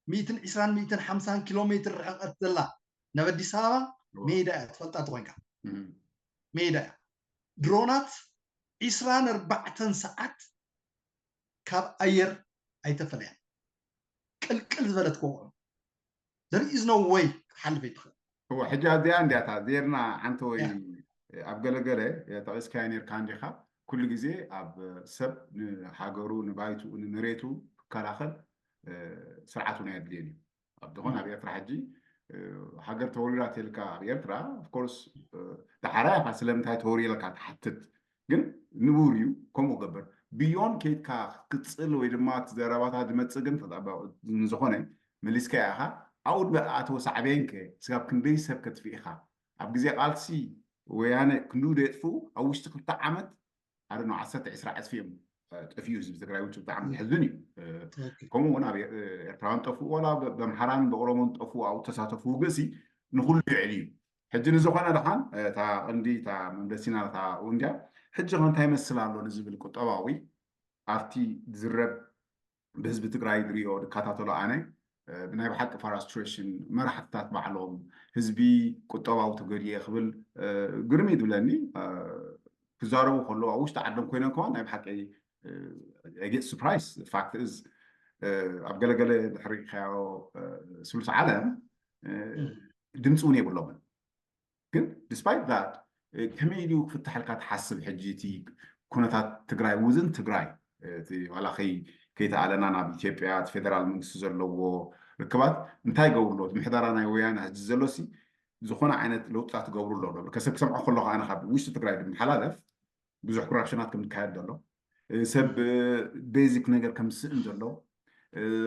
ሚእትን ዕስራን ሚእትን ሓምሳን ኪሎ ሜትር ርሕቀት ዘላ ናብ ኣዲስ ኣበባ ሜዳ እያ ትፈልጣ ተኮይንካ ሜዳ እያ ድሮናት ዕስራን ኣርባዕተን ሰዓት ካብ ኣየር ኣይተፈለያን ቅልቅል ዝበለት ኮቆ there is no way ክትሓልፍ ኣይትኽእል እወ ሕጂ ኣብዚኣ እንዲያታ ዜርና ሓንቲ ወይ ኣብ ገለገለ ጠቂስካዮ ነርካ እንዲኻ ኩሉ ግዜ ኣብ ሰብ ንሃገሩ ንባይትኡ ንመሬቱ ክከላኸል ስርዓት እውን ኣየድልየን እዩ ኣብ ዝኾነ ኣብ ኤርትራ ሕጂ ሃገር ተወሪራ ተልካ ኣብ ኤርትራ ኦፍኮርስ ዳሓራ ኢኻ ስለምንታይ ተወሪረልካ ትሓትት ግን ንቡር እዩ ከምኡ ገበር ብዮን ከይድካ ክትቅፅል ወይ ድማ እቲ ዘረባታት ዝመፅእ ግን ንዝኾነ መሊስካ ኢኻ ኣብኡ ኣተወ ሳዕቤን ከ ስጋብ ክንደይ ሰብ ከጥፍእ ኢኻ ኣብ ግዜ ቃልሲ ወያነ ክንድኡ ደጥፍኡ ኣብ ውሽጢ ክልተ ዓመት ኣደ ዓሰርተ ዕስራ ዕፅፊ እዮም ጠፍኡ ህዝቢ ትግራይ ውጭ ብጣዕሚ ዝሕዝን እዩ ከምኡ እውን ኣብ ኤርትራውያን ጠፍኡ ዋላ በምሓራን በኦሮሞን ጠፍኡ ኣብኡ ተሳተፉ ውግእሲ ንኩሉ ይዕል እዩ ሕጂ ንዝኾነ ድሓን እታ ቀንዲ እታ መምለሲና እታ እንድያ ሕጂ ከ እንታይ ይመስል ኣሎ ንዝብል ቁጠባዊ ኣብቲ ዝዝረብ ብህዝቢ ትግራይ ዝሪኦ ዝከታተሎ ኣነ ብናይ ብሓቂ ፍራስትሬሽን መራሕትታት ባዕሎም ህዝቢ ቁጠባዊ ተገዲኤ ክብል ግርም እዩ ዝብለኒ ክዛረቡ ከለዉ ኣብ ውሽጢ ዓዶም ኮይኖም ከማን ናይ ብሓቂ get surprise fact is ኣብ ገለገለ ድሕሪ ሪኢኻዮ ስሉስ ዓለም ድምፂ እውን የብሎምን ግን despite that ከመይ ኢሉ ክፍታሐልካ ትሓስብ ሕጂ እቲ ኩነታት ትግራይ ውዝን ትግራይ ዋላ ከይተኣለና ናብ ኢትዮጵያ እቲ ፌደራል መንግስቲ ዘለዎ ርክባት እንታይ ገብርሎ ምሕደራ ናይ ወያነ ሕጂ ዘሎሲ ዝኾነ ዓይነት ለውጥታት ትገብሩ ኣሎ ከሰብ ክሰምዖ ከለኹ ኣነ ካብ ውሽጢ ትግራይ ዝመሓላለፍ ብዙሕ ኮራፕሽናት ከም ዝካየድ ዘሎ ሰብ ቤዚክ ነገር ከም ዝስእን ዘሎ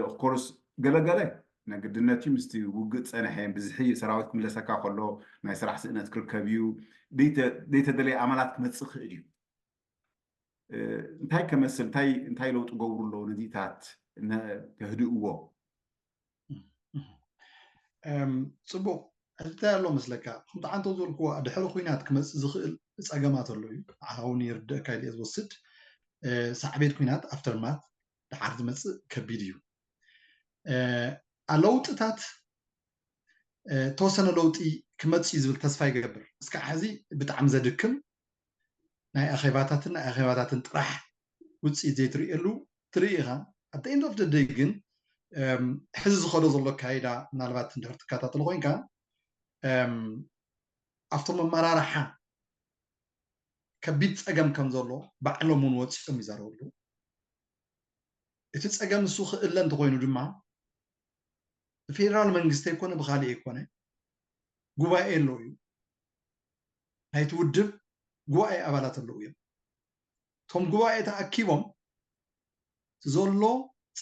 ኦፍኮርስ ገለገለ ናይ ግድነት እዩ ምስቲ ውግእ ፀንሐ ብዝሒ ሰራዊት ክምለሰካ ከሎ ናይ ስራሕ ስእነት ክርከብ እዩ ዘይተደለየ ኣመላት ክመፅእ ክእል እዩ እንታይ ከመስል እንታይ ለውጢ ገብሩ ኣለዉ ነዚታት ከህድእዎ ፅቡቅ ሕዚ እንታይ ኣሎ መስለካ ከምቲ ዓንተው ዝበልክዎ ድሕሪ ኩናት ክመፅእ ዝኽእል ጸገማት ኣሎ እዩ። ንዓኻ እውን ይርድእካ ኢለ እየ ዝወስድ። ሳዕቤት ኲናት፣ ኣፍተርማት፣ ደሓር ዝመፅእ ከቢድ እዩ። ለውጥታት፣ ተወሰነ ለውጢ ክመፅእ እዩ ዝብል ተስፋ ይገብር። እስካዕ ሕዚ ብጣዕሚ ዘድክም ናይ ኣኼባታትን ናይ ኣኼባታትን ጥራሕ ውፅኢት ዘይትርእየሉ ትርኢ ኢኻ። ኣት ኤንድ ኦፍ ደይ ግን ሕዚ ዝኸዶ ዘሎ ኣካይዳ ምናልባት እንድሕር ትከታተሎ ኮይንካ ኣብቶም ኣመራርሓ ከቢድ ፀገም ከም ዘሎ ባዕሎም እውን ወፂኦም ይዛረብሉ። እቲ ፀገም እሱ ክእለ እንተኮይኑ ድማ ብፌደራል መንግስቲ ኣይኮነ ብካሊእ ኣይኮነ ጉባኤ ኣሎ እዩ። ናይቲ ውድብ ጉባኤ ኣባላት ኣለዉ እዮም። እቶም ጉባኤ ተኣኪቦም እቲ ዘሎ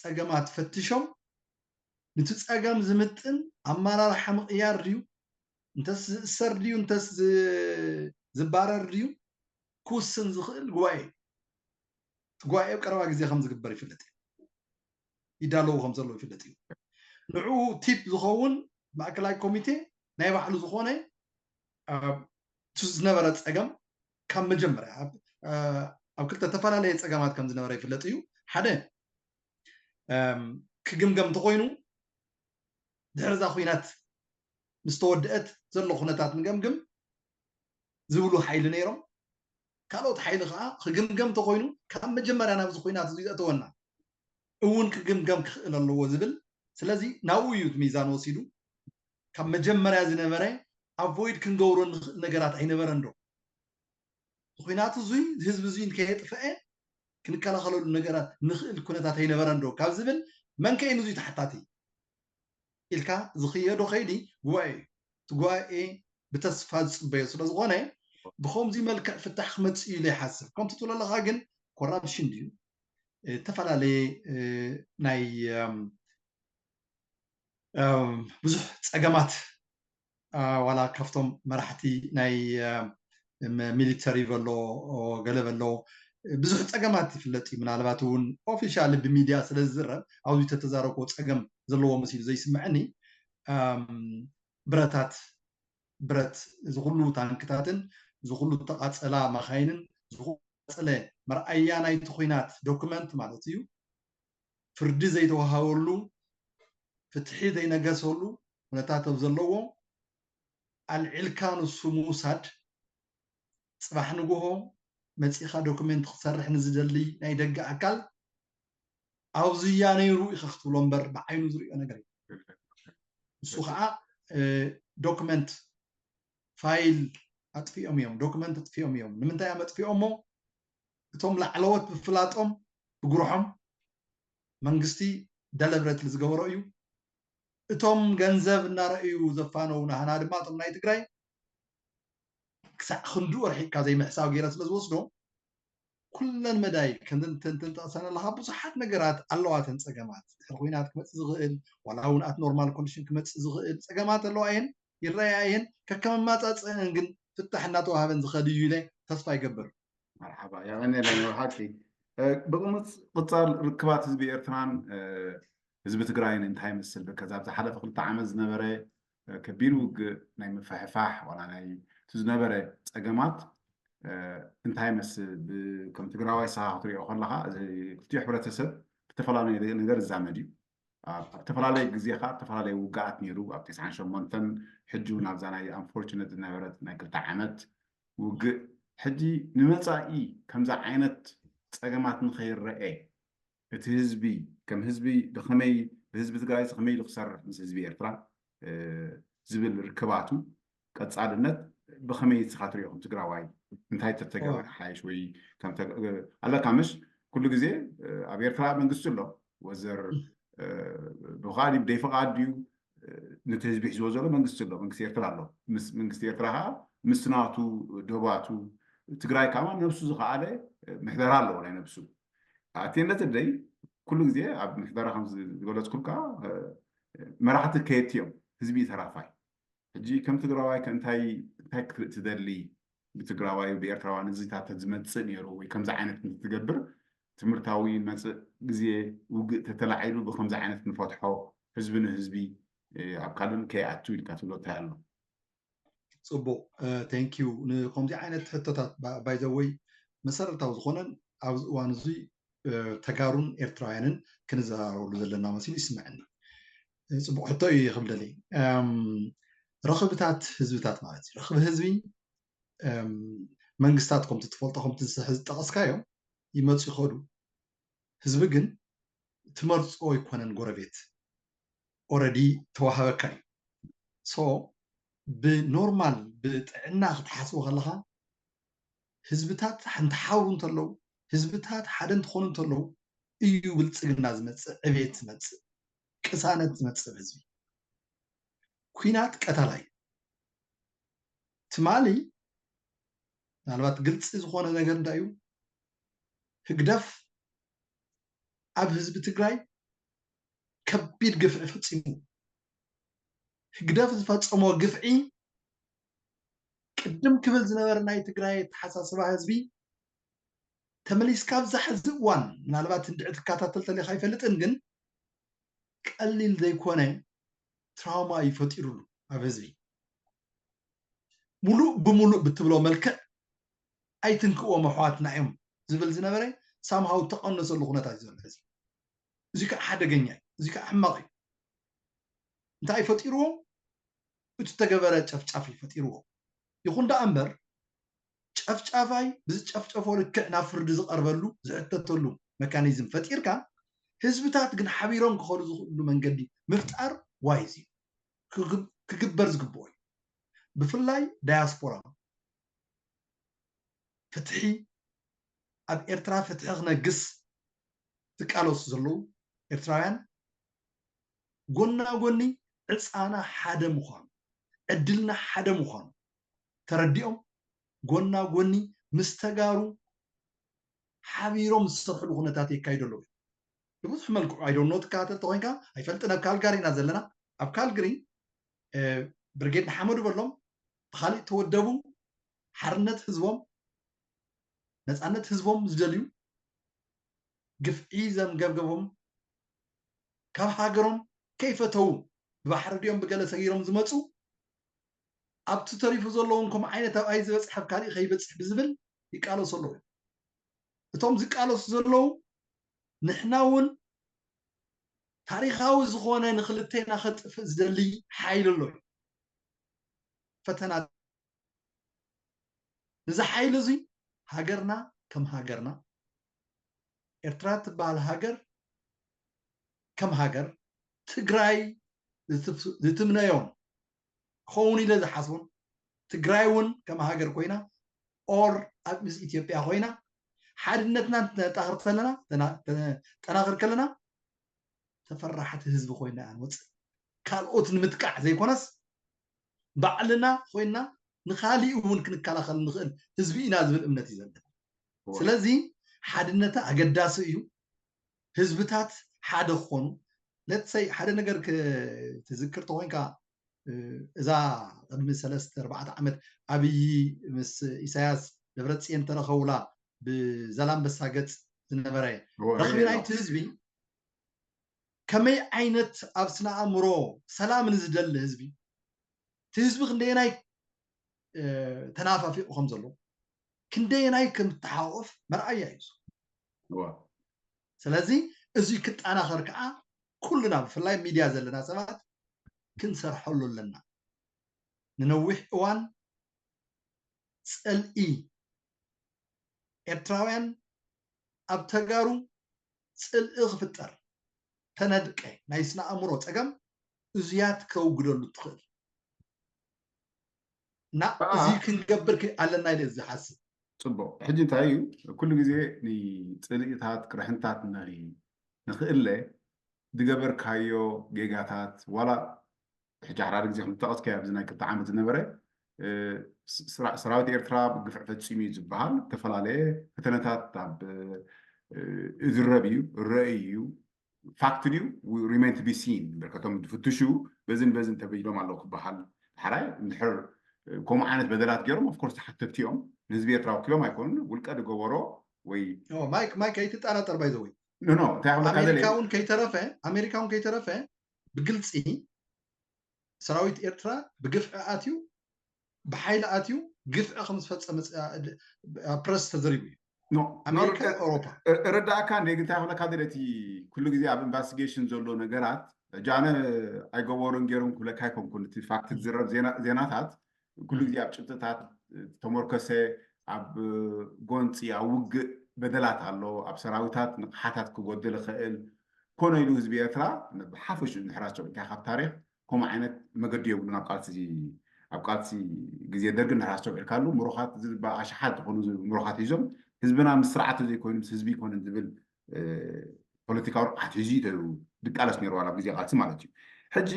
ፀገማት ፈትሾም ንቲ ፀገም ዝምጥን ኣመራርሓ ምቕያር ድዩ እንተስ ዝእሰር ድዩ እንተስ ዝባረር ድዩ ክውስን ዝኽእል ጉባኤ እዩ። እቲ ጉባኤ ኣብ ቀረባ ግዜ ከም ዝግበር ይፍለጥ እዩ። ይዳለዉ ከም ዘለዉ ይፍለጥ እዩ። ንዕኡ ቲፕ ዝኸውን ማእከላይ ኮሚቴ ናይ ባዕሉ ዝኾነ እቲ ዝነበረ ፀገም ካብ መጀመርያ ኣብ ክልተ ዝተፈላለየ ፀገማት ከም ዝነበረ ይፍለጥ እዩ። ሓደ ክግምገም እንተኮይኑ ድሕሪ እዛ ኩናት ምስ ተወደአት ዘሎ ኩነታት ንገምግም ዝብሉ ሓይሊ ነይሮም። ካልኦት ሓይሊ ከዓ ክግምገም እንተኮይኑ ካብ መጀመርያ ናብዚ ኩናት እዚ ዘእተወና እውን ክግምገም ክኽእል ኣለዎ ዝብል። ስለዚ ናብኡ እዩ እቲ ሚዛን ወሲዱ ካብ መጀመርያ ዝነበረ ኣቮይድ ክንገብሮ ንኽእል ነገራት ኣይነበረን ዶ? ኩናት እዙይ ህዝቢ እዙይ ከየጥፈአ ክንከላኸለሉ ነገራት ንኽእል ኩነታት ኣይነበረን ዶ ካብ ዝብል መን ከ እዩ ንዙይ ተሓታቲ ኢልካ ዝኽየዶ ከይዲ ጉባኤ እዩ። እቲ ጉባኤ ብተስፋ ዝፅበዮ ስለ ዝኾነ ብከምዚ መልክዕ ፍታሕ ክመፅእ እዩ ኢለ ይሓስብ። ከምቲ ትብሎ ኣለኻ ግን ኮራፕሽን ድዩ ዝተፈላለየ ናይ ብዙሕ ፀገማት ዋላ ካብቶም መራሕቲ ናይ ሚሊተሪ በሎ ገለ በሎ ብዙሕ ፀገማት ይፍለጥ እዩ። ምናልባት እውን ኦፊሻል ብሚድያ ስለ ዝዝረብ ኣብዚ ተተዛረብኮ ፀገም ዘለዎ መሲሉ ዘይስምዐኒ ብረታት ብረት እዚ ኩሉ ታንክታትን እዚ ኩሉ ተቃፀላ ማካይንን እዚ ኩሉ ተቃፀለ መርኣያ ናይቲ ኩናት ዶክመንት ማለት እዩ። ፍርዲ ዘይተዋሃበሉ ፍትሒ ዘይነገሰሉ ኩነታት ኣብ ዘለዎ ኣልዒልካ ንሱ ምውሳድ ፅባሕ ንግሆ መፂኻ ዶክመንት ክሰርሕ ንዝደሊ ናይ ደገ ኣካል ኣብዙያ ነይሩ ኢኻ ክትብሎ እምበር ብዓይኑ ዝሪኦ ነገር እዩ። ንሱ ከዓ ዶክመንት ፋይል ኣጥፊኦም እዮም፣ ዶክመንት ኣጥፊኦም እዮም። ንምንታይ እዮም ኣጥፊኦሞ? እቶም ላዕለዎት ብፍላጦም ብጉርሖም መንግስቲ ደለብረትሊ ዝገበሮ እዩ። እቶም ገንዘብ እናረእዩ ዘፋነው ናህና ድማ እቶም ናይ ትግራይ ክሳዕ ክንድኡ ርሒቅካ ዘይምሕሳብ ገይረ ስለ ዝወስዶ ኩለን መዳይ ከምተንጠቕሰን ኣለካ ብዙሓት ነገራት ኣለዋተን ፀገማት ድሕሪ ኩናት ክመፅእ ዝኽእል ዋላ እውን ኣት ኖርማል ኮንዲሽን ክመፅእ ዝኽእል ፀገማት ኣለዋ እየን ይረኣያ እየን ከከመማፃፅእን ግን ፍታሕ እናተዋሃበን ዝኸድ እዩ ኢለ ተስፋ ይገብር። መርሓባ የቐንየለና ብሓቂ ብቅምፅ ቅፃል ርክባት ህዝቢ ኤርትራን ህዝቢ ትግራይን እንታይ ይመስል ብከ ዛብ ዝሓለፈ ክልተ ዓመት ዝነበረ ከቢድ ውግእ ናይ ምፍሕፋሕ ዋላ ናይ እቲ ዝነበረ ፀገማት እንታይ ይመስል ከም ትግራዋይ ስኻ ክትሪኦ ከለካ ክልቲኡ ሕብረተሰብ ብተፈላለዩ ነገር ይዛመድ እዩ ኣብ ዝተፈላለየ ግዜ ከዓ ዝተፈላለየ ውግኣት ነይሩ ኣብ ተስዓን ሸሞንተን ሕጂ እውን ኣብዛ ናይ ኣንፎርችነት ዝነበረት ናይ ክልተ ዓመት ውግእ ሕጂ ንመፃኢ ከምዚ ዓይነት ፀገማት ንኸይረኤ እቲ ህዝቢ ከም ህዝቢ ብኸመይ ብህዝቢ ትግራይ ከመይ ኢሉ ክሰርሕ ምስ ህዝቢ ኤርትራ ዝብል ርክባቱ ቀፃልነት ብኸመይ ንስኻ ትሪኦ ከም ትግራዋይ እንታይ ተተገብረ ሓይሽ ወይ ኣለካ ምሽ ኩሉ ግዜ ኣብ ኤርትራ መንግስቲ ኣሎ ወዘር ብፍቓድ ብደይፍቓድ ድዩ ነቲ ህዝቢ ሒዝዎ ዘሎ መንግስቲ ኣሎ መንግስቲ ኤርትራ ኣሎ መንግስቲ ኤርትራ ከዓ ምስ ናቱ ደባቱ ትግራይ ከዓ ነብሱ ዝኸኣለ ምሕደራ ኣለዎ ናይ ነብሱ ኣቴነት ደይ ኩሉ ግዜ ኣብ ምሕደራ ከም ዝገለፅኩልካ መራሕቲ ከየት እዮም ህዝቢ ተራፋይ ሕጂ ከም ትግራዋይ እንታይ እንታይ ክትርኢ ትደሊ ብትግራዋይ ብኤርትራውያን እዚታት ዝመፅእ ነይሩ ወይ ከምዚ ዓይነት እንትትገብር ትምህርታዊ መፅእ ግዜ ውግእ ተተላዒሉ ብከምዚ ዓይነት ንፈትሖ ህዝቢ ንህዝቢ ኣብ ካልእን ከይኣቱ ኢልካ ትብሎ እንታይ ኣሎ ፅቡቅ። Thank you ንከምዚ ዓይነት ሕቶታት። By the way መሰረታዊ ዝኾነን ኣብዚ እዋን እዚ ተጋሩን ኤርትራውያንን ክንዘራረበሉ ዘለና መሲሉ ይስምዐኒ። ፅቡቅ ሕቶ እዩ ክብል ደልየ። ረኽብታት ህዝብታት ማለት እዩ። ረኽቢ ህዝቢ መንግስታት ከምቲ ትፈልጦ ከምቲ ሕዚ ዝጠቐስካዮ ይመፁ ይኸዱ። ህዝቢ ግን ትመርፆ ኣይኮነን ጎረቤት። Already ተዋሃበካ እዩ። So ብኖርማል ብጥዕና ክትሓስቦ ከለካ ህዝብታት ሓንቲ ሓው እንተለዉ ህዝብታት ሓደ እንትኾኑ እንተለዉ እዩ ብልፅግና ዝመፅእ ዕቤት ዝመፅእ ቅሳነት ዝመፅእ ህዝቢ። ኩናት ቀታላይ ትማሊ ምናልባት ግልፂ ዝኾነ ነገር እንታይ እዩ? ህግደፍ ኣብ ህዝቢ ትግራይ ከቢድ ግፍዒ ፈፂሙ። ህግደፍ ዝፈፀሞ ግፍዒ ቅድም ክብል ዝነበረ ናይ ትግራይ ኣተሓሳስባ ህዝቢ ተመሊስካ ኣብዛ ሕዚ እዋን ምናልባት እንድዒ ትከታተል ተሊካ ኣይፈልጥን፣ ግን ቀሊል ዘይኮነ ትራውማ እዩ ፈጢሩሉ ኣብ ህዝቢ። ሙሉእ ብሙሉእ ብትብሎ መልክዕ ኣይትንክእዎም ኣሕዋትና እዮም ዝብል ዝነበረ ሳምሃው ተቐነሰሉ ኩነታት እዩ ዘሎ ሕዚ። እዚ ከዓ ሓደገኛ እዩ። እዚ ከዓ ሕማቕ እዩ። እንታይ ፈጢርዎ? እቲ ተገበረ ጨፍጫፍ እዩ ፈጢርዎ። ይኹን ደኣ እምበር ጨፍጫፋይ ብዝጨፍጨፎ ልክዕ ናብ ፍርዲ ዝቐርበሉ ዝሕተተሉ መካኒዝም ፈጢርካ ህዝብታት ግን ሓቢሮም ክኸዱ ዝኽእሉ መንገዲ ምፍጣር ዋይዝ እዩ። ክግብ- ክግበር ዝግብኦ እዩ። ብፍላይ ዳያስፖራ ፍትሒ ኣብ ኤርትራ ፍትሒ ክነግስ ዝቃለሱ ዘለዉ ኤርትራውያን ጎና ጎኒ ዕፃና ሓደ ምዃኑ ዕድልና ሓደ ምዃኑ ተረዲኦም ጎና ጎኒ ምስ ተጋሩ ሓቢሮም ዝሰርሕሉ ኩነታት የካይዱ ኣለዉ። ብብዙሕ መልክዑ I don't know ትከታተል ተኮይንካ ኣይፈልጥን። ኣብ ካልጋሪ ኢና ዘለና። ኣብ ካልግሪ ብርጌድ ንሓመዱ በሎም ብካሊእ ተወደቡ ሓርነት ህዝቦም ነፃነት ህዝቦም ዝደልዩ ግፍዒ ዘንገብገቦም ካብ ሃገሮም ከይፈተዉ ብባሕሪ ድዮም ብገለ ሰጊሮም ዝመፁ ኣብቲ ተሪፉ ዘለውን ከምኡ ዓይነት ኣብኣይ ዝበፅሐ ኣብ ካሊእ ከይበፅሕ ብዝብል ይቃለሱ ኣለዉ። እቶም ዝቃለሱ ዘለዉ ንሕና እውን ታሪኻዊ ዝኾነ ንክልቴና ከጥፍእ ዝደሊ ሓይሊ ኣሎ እዩ። ፈተና እዚ ሓይሊ እዚ ሃገርና ከም ሃገርና ኤርትራ ትበሃል ሃገር ከም ሃገር ትግራይ ዝትምነዮን ክኸውን ኢለ ዝሓስቦን ትግራይ እውን ከም ሃገር ኮይና ኦር ኣብ ምስ ኢትዮጵያ ኮይና ሓድነትና ጠናኽር ከለና ጠናኽር ከለና ተፈራሕቲ ህዝቢ ኮይና እያ ንወፅእ። ካልኦት ንምጥቃዕ ዘይኮነስ ባዕልና ኮይና ንካሊእ እውን ክንከላኸል ንኽእል ህዝቢ ኢና ዝብል እምነት እዩ ዘለና። ስለዚ ሓድነት ኣገዳሲ እዩ። ህዝብታት ሓደ ክኾኑ ለትሰይ ሓደ ነገር ክትዝክር ተኮይንካ እዛ ቅድሚ ሰለስተ ኣርባዕተ ዓመት ኣብይ ምስ ኢሳያስ ደብረፅየን ተረኸቡላ ብዘላንበሳ ገፅ ዝነበረ ረኽቢ ናይቲ ህዝቢ ከመይ ዓይነት ኣብ ስነ ኣእምሮ ሰላም ንዝደሊ ህዝቢ እቲ ህዝቢ ክንደየናይ ተናፋፊቑ ከም ዘሎ ክንደየናይ ከም ተሓቆፍ መርኣያ እዩ። ስለዚ እዚ ክጠናኸር ከዓ ኩልና ብፍላይ ሚድያ ዘለና ሰባት ክንሰርሐሉ ኣለና። ንነዊሕ እዋን ፅልኢ ኤርትራውያን ኣብ ተጋሩ ፅልኢ ክፍጠር ተነድቀ ናይ ስነ ኣእምሮ ፀገም እዙያት ከውግደሉ ትኽእል እና እዚ ክንገብር ኣለና ኢለ ዝሓስብ። ፅቡቅ። ሕጂ እንታይ እዩ ኩሉ ግዜ ንፅልኢታት ቅርሕንታት ንኽእለ ዝገበርካዮ ጌጋታት ዋላ ሕጂ ሓራሪ ግዜ ከም ዝጠቐስካዮ ኣብዚ ናይ ክልተ ዓመት ዝነበረ ሰራዊት ኤርትራ ግፍዒ ፈፂሙ እዩ ዝበሃል ዝተፈላለየ ፈተነታት ኣብ ዝረብ እዩ ረእይ እዩ ፋክት ድዩ remain to be seen እምበር ከቶም ዝፍትሹ በዝን በዝን ተበይሎም ኣለዉ ክበሃል ሓራይ እንድሕር ከምኡ ዓይነት በደላት ገይሮም ኦፍኮርስ ተሓተትቲ እዮም ንህዝቢ ኤርትራ ወኪሎም ኣይኮኑን ውልቀ ዝገበሮ ወይ ማይክ ማይክ ኣይትጠራጠር ባይዘወይ ኖ እንታይ ክብለካ ደለ ኣሜሪካ እውን ከይተረፈ ኣሜሪካ እውን ከይተረፈ ብግልፂ ሰራዊት ኤርትራ ብግፍዒ ኣትዩ ብሓይሊ ኣትዩ ግፍዒ ከም ዝፈፀመ ፅ- ኣብ ፕረስ ተዘሪቡ እዩ። ኖ ኣሜሪካ፣ ኤውሮፓ። እረዳእካ እንደ ግንታይ ክብለካ ደለቲ ኩሉ ግዜ ኣብ ኢንቨስቲጌሽን ዘሎ ነገራት ሕጂ ኣነ ኣይገበሩን ገይሮም ክብለካ ኣይኮንኩን። እቲ ፋክት ዝረብ ዜና- ዜናታት ኩሉ ግዜ ኣብ ጭብጥታት ተመርኮሰ፣ ኣብ ጎንፂ፣ ኣብ ውግእ በደላት ኣሎ፣ ኣብ ሰራዊታት ንቕሓታት ክጎድል ይኽእል። ኮነ ኢሉ ህዝቢ ኤርትራ ብሓፈሽኡ እንድሕር ኣስተውዒልካ ካብ ታሪኽ ከምኡ ዓይነት መገዲ የብሉን። ኣብ ቃልሲ ኣብ ቃልሲ ግዜ ደርግ እንድሕር ኣስተውዒልካሉ ምሩኻት ዝባ ኣሽሓት ዝኾኑ ምሩኻት ሒዞም ህዝብና ምስ ስርዓት ዘይኮይኑ ምስ ህዝቢ ይኮንን ዝብል እ፣ ፖለቲካዊ ርቕሓት ሒዙ እዩ ድቃለስ ነይሩ ዋላ ኣብ ግዜ ቃልሲ ማለት እዩ። ሕጂ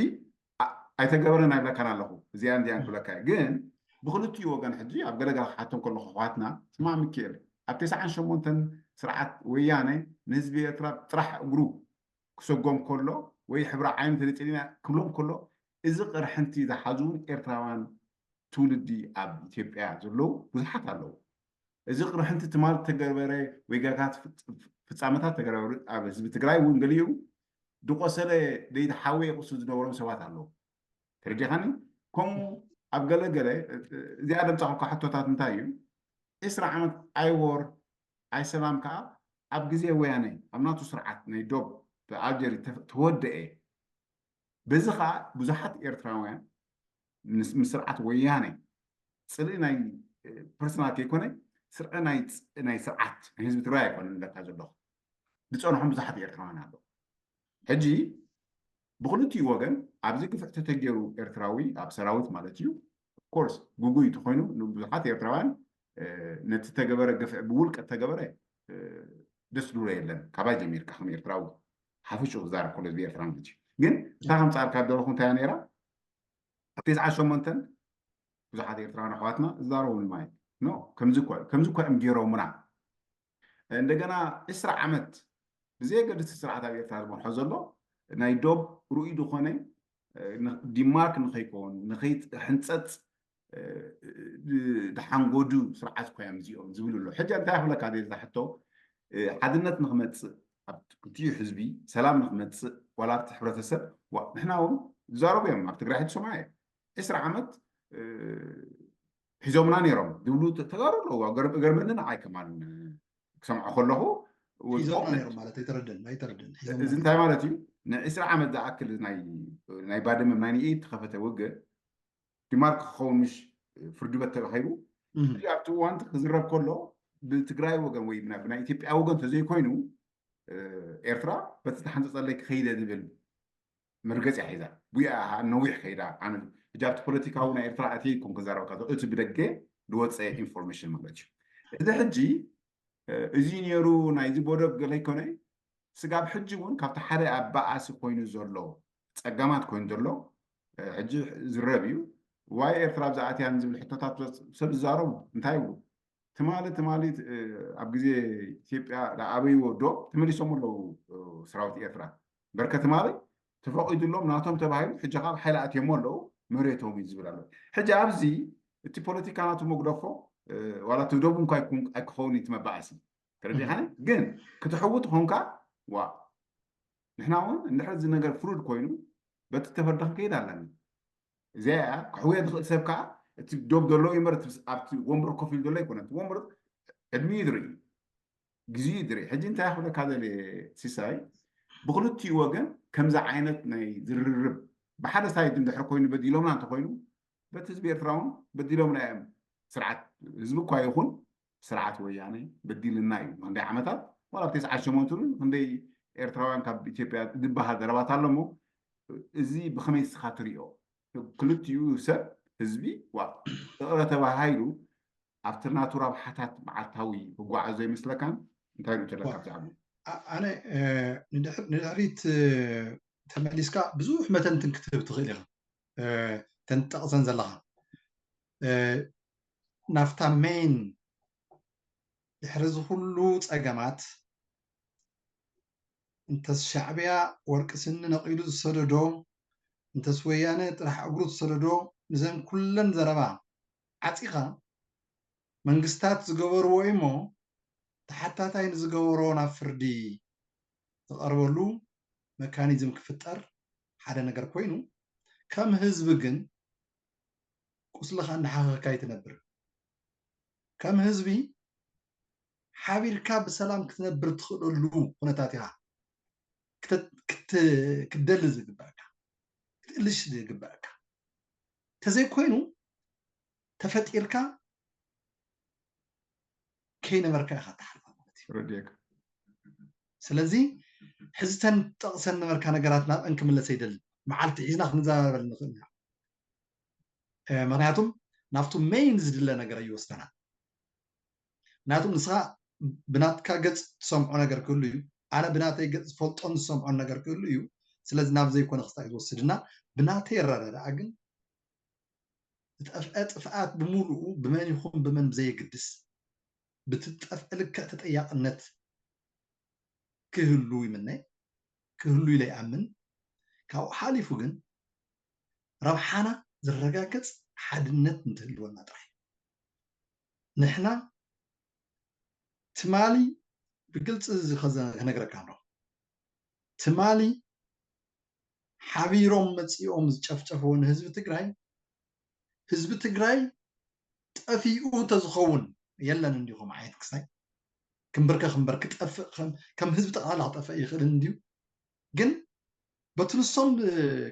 ኣ- ኣይተገበረን ኣይብለካን ኣለኹ፣ እዚኣን እዚኣን ክብለካ እየ። ግን ብክልቲኡ ወገን ሕጂ ኣብ ገለገለ ክሓቶም ከለኹ ኣሕዋትና ስማዕ ሚካኤል ኣብ ተስዓን ሸሞንተን ስርዓት ወያነ ንህዝቢ ኤርትራ ጥራሕ እግሩ ክሰጎም ከሎ ወይ ሕብሪ ዓይኑ ተነፂልና ክብሎም ከሎ እዚ ቅርሕንቲ ዝሓዙ እውን ኤርትራውያን ትውልዲ ኣብ ኢትዮጵያ ዘለዉ ብዙሓት ኣለዉ። እዚ ቅርሕንቲ ትማል ተገበረ ወይ ገጋት ፍጻመታት ተገበረ ኣብ ህዝቢ ትግራይ እውን ገሊኡ ዝቆሰለ ደይተሓወየ ቁስል ዝነበሮም ሰባት ኣለዉ። ተረዲኻኒ? ከምኡ ኣብ ገለ ገለ እዚኣ ደምፃኹልካ ሕቶታት እንታይ እዩ? ዕስራ ዓመት ኣይወር ኣይሰላም ከዓ ኣብ ግዜ ወያነ ኣብ ናቱ ስርዓት ናይ ዶብ ብኣልጀሪ ተወደአ። በዚ ከዓ ብዙሓት ኤርትራውያን ምስ ስርዓት ወያነ ፅልኢ ናይ ፐርሰናል ከይኮነ ስርዒ ናይ ስርዓት ናይ ህዝቢ ትግራይ ኣይኮነ ንለካ ዘለኹ ዝፀንሖም ብዙሓት ኤርትራውያን ኣለዉ። ሕጂ ብክልቲኡ ወገን ኣብዚ ግፍዕ ተተገይሩ ኤርትራዊ ኣብ ሰራዊት ማለት እዩ ኮርስ ጉጉይ ተኮይኑ ብዙሓት ኤርትራውያን ነቲ ተገበረ ግፍዕ ብውልቀ ተገበረ ደስ ዝብሎ የለን። ካባይ ጀሚርካ ከም ኤርትራዊ ሓፈሽኡ ክዛረብ ከሎ ህዝቢ ኤርትራ ማለት እዩ። ግን እታ ከምፃልካ ዘለኹ እንታይ ነይራ ኣብ ተስዓ ሸሞንተን ብዙሓት ኤርትራውያን ኣሕዋትና ዝዛረቡ ማለት ኖ ከምዚ እኳ እዮም ገይሮምና። እንደገና ዕስራ ዓመት ብዘየገድስ ስርዓት ኣብ ኤርትራ ዝመርሖ ዘሎ ናይ ዶብ ርኡይ ዝኾነ ዲንማርክ ንኸይከውን ንኸይሕንፀፅ ድሓንጎዱ ስርዓት እኳ እዮም እዚኦም ዝብሉ ኣሎ። ሕጂ እንታይ ክብለካ ደዛ ሕቶ ሓድነት ንክመፅእ ኣብ ክልቲኡ ህዝቢ ሰላም ንክመፅእ ዋላ ኣብቲ ሕብረተሰብ ንሕና እውን ዝዛረቡ እዮም ኣብ ትግራይ ሕጂ ሰማየ ዕስራ ዓመት ሒዞምና ነይሮም ዝብሉ ተጋሩ ኣለዉ። ገርመኒ ንዓይ ከማን ክሰምዖ ከለኹ ሒዞምና ነይሮም ማለት ኣይተረደን ኣይተረደን እዚ እንታይ ማለት እዩ? ንዕስራ ዓመት ዝኣክል ናይ ባድመ ናይ ንኢድ ተኸፈተ ውግእ ዲማርክ ክኸውን ምሽ ፍርዲ ቤት ተረኺቡ ኣብቲ እዋን ክዝረብ ከሎ ብትግራይ ወገን ወይ ብናይ ኢትዮጵያ ወገን ተዘይኮይኑ ኤርትራ በቲ ዝተሓንፀፀለይ ክኸይደ ዝብል መርገፂ ሒዛ ጉያ ነዊሕ ከይዳ ኣነ ሕጂ ኣብቲ ፖለቲካዊ ናይ ኤርትራ ኣትየ ይኩም ክዛረበካ እቲ ብደገ ዝወፀ ኢንፎርሜሽን ማለት እዩ። እዚ ሕጂ እዚ ነይሩ ናይዚ ቦደብ ገለ ይኮነ ስጋብ ሕጂ እውን ካብቲ ሓደ ኣባኣሲ ኮይኑ ዘሎ ፀገማት ኮይኑ ዘሎ ሕጂ ዝረብ እዩ። ዋይ ኤርትራ ኣብዛ ኣትያን ዝብል ሕቶታት ሰብ ዝዛረቡ እንታይ ይብሉ? ትማሊ ትማሊ ኣብ ግዜ ኢትዮጵያ ዝኣበይዎ ዶብ ተመሊሶም ኣለዉ ሰራዊት ኤርትራ በርከ ትማሊ ተፈቒዱሎም ናቶም ተባሂሉ ሕጂ ካብ ሓይሊ ኣትዮሞ ኣለዉ መሬቶም እዩ ዝብል ኣሎ። ሕጂ ኣብዚ እቲ ፖለቲካ ናቱ መግደፎ ዋላ እቲ ዶብ እንኳ ኣይክኸውን እቲ መባኣሲ ተረዲኻ ግን ክትሕውት ኾንካ ዋ ንሕና እውን እንድሕር እዚ ነገር ፍሩድ ኮይኑ በቲ ተፈርዲ ክንከይድ ኣለና። እዚኣ እያ ክሕውየ ዝኽእል ሰብ ከዓ እቲ ዶብ ዘሎ እዩ እምበር ኣብቲ ወንበር ኮፍ ኢሉ ዘሎ ኣይኮነ። እቲ ወንበር ዕድሚኡ ዝርኢ ግዜኡ ዝርኢ። ሕጂ እንታይ ክብለካ ዘለ ሲሳይ ብክልቲኡ ወገን ከምዚ ዓይነት ናይ ዝርርብ ብሓደ ሳይድ እንድሕር ኮይኑ በዲሎምና እንተኮይኑ በቲ ህዝቢ ኤርትራ እውን በዲሎምና እዮም። ስርዓት ህዝቢ እኳ ይኹን ስርዓት ወያነ በዲልና እዩ። ንክንደይ ዓመታት ዋላ ኣብ ተስዓ ሸሞንተ ክንደይ ኤርትራውያን ካብ ኢትዮጵያ ዝበሃል ዘረባት ኣሎ እሞ እዚ ብኸመይ ንስኻ ትሪኦ? ክልቲኡ ሰብ ህዝቢ ዋ እቕረ ተባሂሉ ኣብቲ ናቱ ረብሓታት መዓልታዊ ክጓዓዝ ዘይመስለካን እንታይ ሪኦ ኣለካ ብዛዕባ ኣነ ንድሕሪት ተመሊስካ ብዙሕ መተንትን ክትህብ ትኽእል ኢኻ ተንጠቕሰን ዘለኻ ናፍታ ሜን ድሕሪ እዚ ኩሉ ፀገማት እንተስ ሻዕብያ ወርቂ ስኒ ነቒሉ ዝሰደዶ እንተስ ወያነ ጥራሕ እግሩ ዝሰደዶ ንዘን ኩለን ዘረባ ዓፂኻ መንግስታት ዝገበርዎ እሞ ተሓታታይ ንዝገበሮ ናብ ፍርዲ ዝቐርበሉ መካኒዝም ክፍጠር ሓደ ነገር ኮይኑ ከም ህዝቢ ግን ቁስልኻ እናሓኸካ ኣይትነብር። ከም ህዝቢ ሓቢርካ ብሰላም ክትነብር ትኽእለሉ ኩነታት ኢኻ ክትደሊ ዝግበኣካ፣ ክትእልሽ ዝግበኣካ። ተዘይኮይኑ ተፈጢርካ ከይነበርካ ኢኻ ትሓልፋ ማለት እዩ። ስለዚ ሕዝተን ጠቕሰን ነበርካ ነገራት ናብአን ክምለስ ኣይደልን። መዓልቲ ሒዝና ክንዘራረበል ንኽእል ኢና። ምክንያቱም ናብቱ ሜይን ዝድለ ነገር ኣይወስደና። ምክንያቱም ንስኻ ብናትካ ገፅ ትሰምዖ ነገር ክህሉ እዩ፣ ኣነ ብናተይ ገፅ ዝፈልጦን ዝሰምዖን ነገር ክህሉ እዩ። ስለዚ ናብ ዘይኮነ ክስታይ ዝወስድና። ብናተይ ኣረዳድኣ ግን ዝጠፍአ ጥፍኣት ብምሉኡ ብመን ይኹን ብመን ብዘየግድስ ብትጠፍእ ልክዕ ተጠያቕነት ክህሉ ይምነ፣ ክህሉ ኢለ ይኣምን። ካብኡ ሓሊፉ ግን ረብሓና ዝረጋገፅ ሓድነት እንትህልወና ጥራይ። ንሕና ትማሊ ብግልፂ እዚ ከዘ- ክነግረካ ኣሎ። ትማሊ ሓቢሮም መፂኦም ዝጨፍጨፈዎ ንህዝቢ ትግራይ፣ ህዝቢ ትግራይ ጠፊኡ ተዝኸውን የለን እንዲኹም ዓይነት ክስታይ ክንብርከ ክንበር ክጠፍእ ከም ህዝቢ ጠቕላላ ክጠፍእ ይኽእል እንድዩ። ግን በቲ ንሶም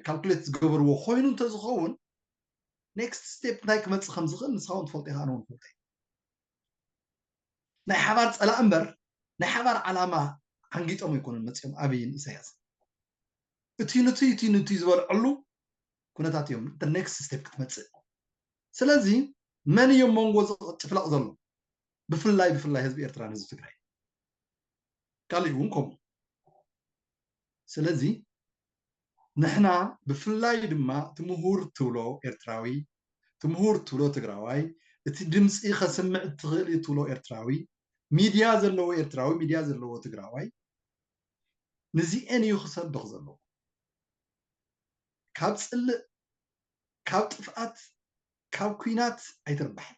ካልኩሌት ዝገበርዎ ኮይኑ እንተዝኸውን ኔክስት ስቴፕ እንታይ ክመፅእ ከም ዝኽእል ንስኻ እውን ትፈልጦ ኢኻ፣ ኣነ እውን ፈልጠ። ናይ ሓባር ፀላእ እምበር ናይ ሓባር ዓላማ ሓንጊጦም ኣይኮኑን መፂኦም ኣብይን ኢሳያስ። እቲ ንትይ እቲ ንትይ ዝበልዐሉ ኩነታት እዮም ኔክስት ስቴፕ ክትመፅእ። ስለዚ መን እዮም መንጎ ዝጭፍለቕ ዘሎ? ብፍላይ ብፍላይ ህዝቢ ኤርትራን ህዝቢ ትግራይ፣ ካሊእ እውን ከምኡ። ስለዚ ንሕና ብፍላይ ድማ እቲ ምሁር ትብሎ ኤርትራዊ፣ እቲ ምሁር ትብሎ ትግራዋይ፣ እቲ ድምፂ ከስምዕ እትኽእል እዩ ትብሎ ኤርትራዊ፣ ሚድያ ዘለዎ ኤርትራዊ፣ ሚድያ ዘለዎ ትግራዋይ፣ ንዚኤን እዩ ክሰብኽ ዘለዎ። ካብ ፅልእ፣ ካብ ጥፍኣት፣ ካብ ኲናት ኣይትርባሕን።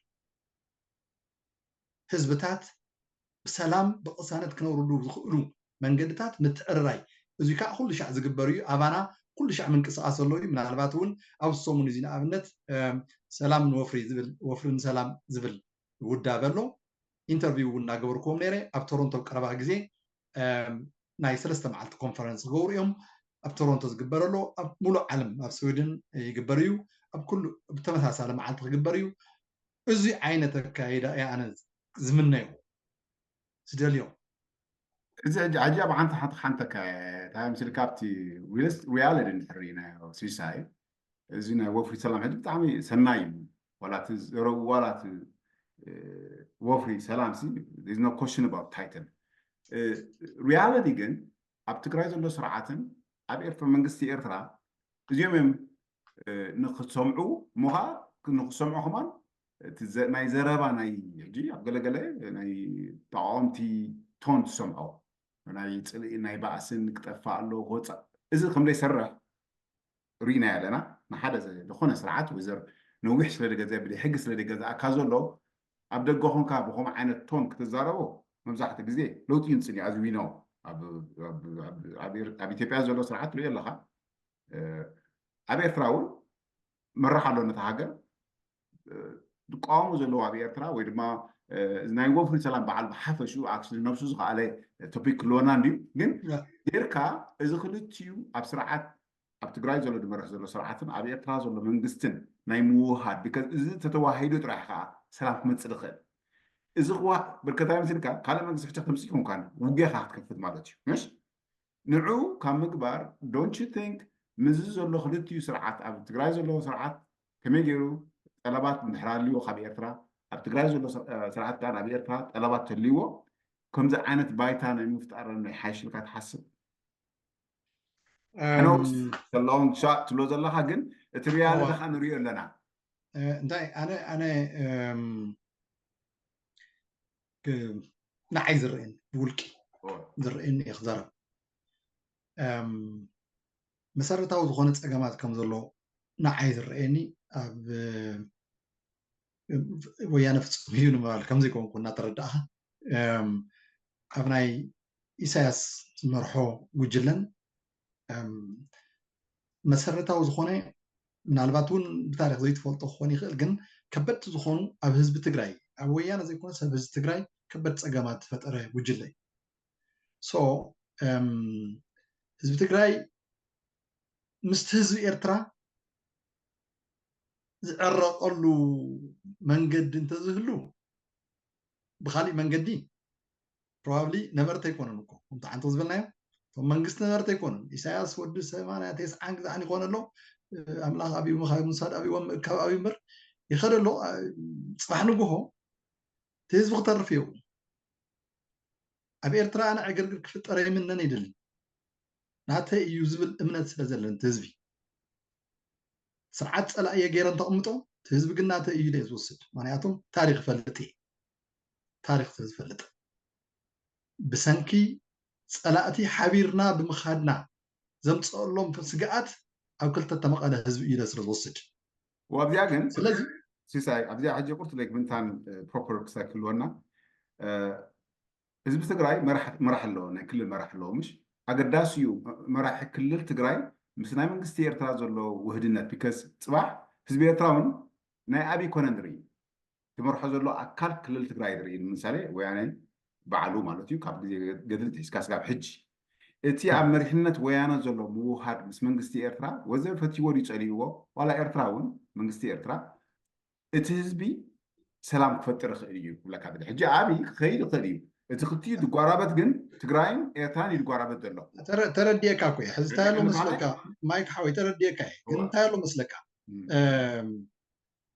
ህዝብታት ብሰላም ብቕሳነት ክነብርሉ ዝኽእሉ መንገድታት ምትዕርራይ፣ እዚ ከዓ ኩሉ ሻዕ ዝግበር እዩ። ኣባና ኩሉ ሻዕ ምንቅስቃስ ዘሎ እዩ። ምናልባት እውን ኣብ ሰሙን እዚ ንኣብነት ሰላም ንወፍሪ ዝብል፣ ወፍሪ ንሰላም ዝብል ውዳበ ኣሎ። ኢንተርቪው እውን እናገበርክዎም ነይረ። ኣብ ቶሮንቶ ቀረባ ግዜ ናይ ሰለስተ መዓልቲ ኮንፈረንስ ክገብሩ እዮም። ኣብ ቶሮንቶ ዝግበር ኣሎ፣ ኣብ ሙሉእ ዓለም ኣብ ስዊድን ይግበር እዩ። ኣብ ኩሉ ብተመሳሳሊ መዓልቲ ክግበር እዩ። እዚ ዓይነት ኣካይዳ እየ ኣነ ዝምነዮ ዝደልዮ። እዚ ሕጂ ሕጂ ኣብ ሓንቲ ሓንቲ ሓንቲ እንታይ ምስል ካብቲ ሪያልድ እንድሕር ርኢናዮ ሲሳይ፣ እዚ ናይ ወፍሪ ሰላም ሕጂ ብጣዕሚ ሰናይ እዩ። ዋላ እቲ ዘረቡ ዋላ እቲ ወፍሪ ሰላም ሲ no question about title። ሪያልቲ ግን ኣብ ትግራይ ዘሎ ስርዓትን ኣብ ኤርትራ መንግስቲ ኤርትራ እዚኦም እዮም ንክትሰምዑ እሞ ከዓ ንክትሰምዑ ከማን ናይ ዘረባ ናይ ሕጂ ኣብ ገለገለ ናይ ተቃወምቲ ቶን ትሰምዖ ናይ ፅልኢ ናይ ባእስን ክጠፋ ኣሎ ክወፃእ እዚ ከም ዘይሰርሕ ርኢና ኣለና። ንሓደ ዝኾነ ስርዓት ወይዘር ነዊሕ ስለ ደገዘ ብደይ ሕጊ ስለ ደገዘኣካ ዘሎ ኣብ ደገ ኮንካ ብኸም ዓይነት ቶን ክትዛረቦ መብዛሕትኡ ግዜ ለውጢ ይምፅእ እዩ። ኣዚ ዊኖ ኣብ ኢትዮጵያ ዘሎ ስርዓት ትሪኦ ኣለካ። ኣብ ኤርትራ እውን መራሕ ኣሎ ነታ ሃገር ዝቃወሙ ዘለዉ ኣብ ኤርትራ ወይ ድማ ናይ ወፍሪ ሰላም በዓል ብሓፈሹ ኣክሊ ነብሱ ዝኸኣለ ቶፒክ ክልወና እንድዩ። ግን ጌርካ እዚ ክልትዩ ኣብ ስርዓት ኣብ ትግራይ ዘሎ ድመርሕ ዘሎ ስርዓትን ኣብ ኤርትራ ዘሎ መንግስትን ናይ ምውሃድ because እዚ ተተዋሂዱ ጥራሕ ከዓ ሰላም ክመፅእ ዝኽእል እዚ ክዋ ብርከታይ መሲልካ ካልእ መንግስቲ ሕቶ ከምፅእ ይኮንካን ውግያካ ክትከፍት ማለት እዩ ምሽ ንዑ ካብ ምግባር don't you think ምስዚ ዘሎ ክልትዩ ስርዓት ኣብ ትግራይ ዘለዎ ስርዓት ከመይ ገይሩ ጠለባት እንድሕር ኣልዎ ካብ ኤርትራ ኣብ ትግራይ ዘሎ ስርዓት ከዓ ናብ ኤርትራ ጠለባት ተልይዎ ከምዚ ዓይነት ባይታ ናይ ምፍጣር ናይ ሓይሽልካ ትሓስብ long shot ትብሎ ዘለካ ግን እቲ ሪያልቲ ከዓ ንሪኦ ኣለና እንታይ ኣነ ኣነ ንዓይ ዝረአየኒ ብውልቂ ዝረአየኒ እየ ክዛረብ መሰረታዊ ዝኾነ ፀገማት ከም ዘሎ ንዓይ ዝረአየኒ ኣብ ወያነ ፍፁም እዩ ንምባል ከምዘይኮንኩ እናተረዳእኻ ኣብ ናይ ኢሳያስ ዝመርሖ ጉጅለን መሰረታዊ ዝኾነ ምናልባት እውን ብታሪክ ዘይትፈልጦ ክኾን ይኽእል፣ ግን ከበድቲ ዝኾኑ ኣብ ህዝቢ ትግራይ፣ ኣብ ወያነ ዘይኮነስ ኣብ ህዝቢ ትግራይ ከበድ ፀገማት ዝፈጠረ ጉጅለ እዩ። So ህዝቢ ትግራይ ምስቲ ህዝቢ ኤርትራ ዝዕረቀሉ መንገዲ እንተዝህሉ ብካሊእ መንገዲ probably ነበርቲ ኣይኮኑን እኮ። ከምቲ ሓንቲ ዝበልናዮ እቶም መንግስቲ ነበርቲ ኣይኮኑን። ኢሳያስ ወዲ ሰማንያ ተስዓን ግዛዕን ይኾን ኣሎ። ኣምላኽ ኣብዩ ምኻብ ምሳድ ኣብይዎም ምእካብ ኣብዩ እምበር ይኸደ ኣሎ። ጽባሕ ንግሆ እቲ ህዝቢ ክተርፍ እዩ። ኣብ ኤርትራ ኣነ ዕግርግር ክፍጠር ኣይምነን ኣይደልን። ናተይ እዩ ዝብል እምነት ስለ ዘለን እቲ ህዝቢ ስርዓት ጸላእየ ገይረ እንተቕምጦ እቲ ህዝቢ ግን ናተይ እዩ ኢለ ዝወስድ። ምክንያቱም ታሪክ ይፈልጥ እየ። ታሪክ ስለ ዝፈልጥ ብሰንኪ ጸላእቲ ሓቢርና ብምኻድና ዘምፀአሎም ስግኣት ኣብ ክልተ ተመቐለ ህዝቢ ኢለ ስለ ዝወስድ። ኣብዚኣ ግን ስለዚ ሲሳይ ኣብዚኣ ሕጂ ቁርት ሌክ ምንታን ፕሮፐር ክሳይ ክህልወና ህዝቢ ትግራይ መራሕ ኣለዎ፣ ናይ ክልል መራሕ ኣለዎ። ምሽ ኣገዳሲ እዩ መራሒ ክልል ትግራይ ምስ ናይ መንግስቲ ኤርትራ ዘሎ ውህድነት። ቢካዝ ፅባሕ ህዝቢ ኤርትራ እውን ናይ ኣብ ይኮነ ንርኢ ትመርሖ ዘሎ ኣካል ክልል ትግራይ ንርኢ። ንምሳሌ ወያነ በዓሉ ማለት እዩ፣ ካብ ግዜ ገድሊ ትሒዝካ ስጋብ ሕጂ እቲ ኣብ መሪሕነት ወያነ ዘሎ ምውሃድ ምስ መንግስቲ ኤርትራ ወዘር ፈትይዎ ድዩ ፀሊእዎ፣ ዋላ ኤርትራ እውን መንግስቲ ኤርትራ እቲ ህዝቢ ሰላም ክፈጥር ይኽእል እዩ ክብለካ። ሕጂ ኣብ ክኸይድ ይኽእል እዩ። እቲ ክልቲኡ ድጓራበት ግን ትግራይን ኤርትራን ይድጓራበት ዘሎ። ተረዲኤካ እኮ ሕዚ እንታይ ኣሎ መስለካ ማይክ ሓወይ፣ ተረዲኤካ ግን እንታይ ኣሎ መስለካ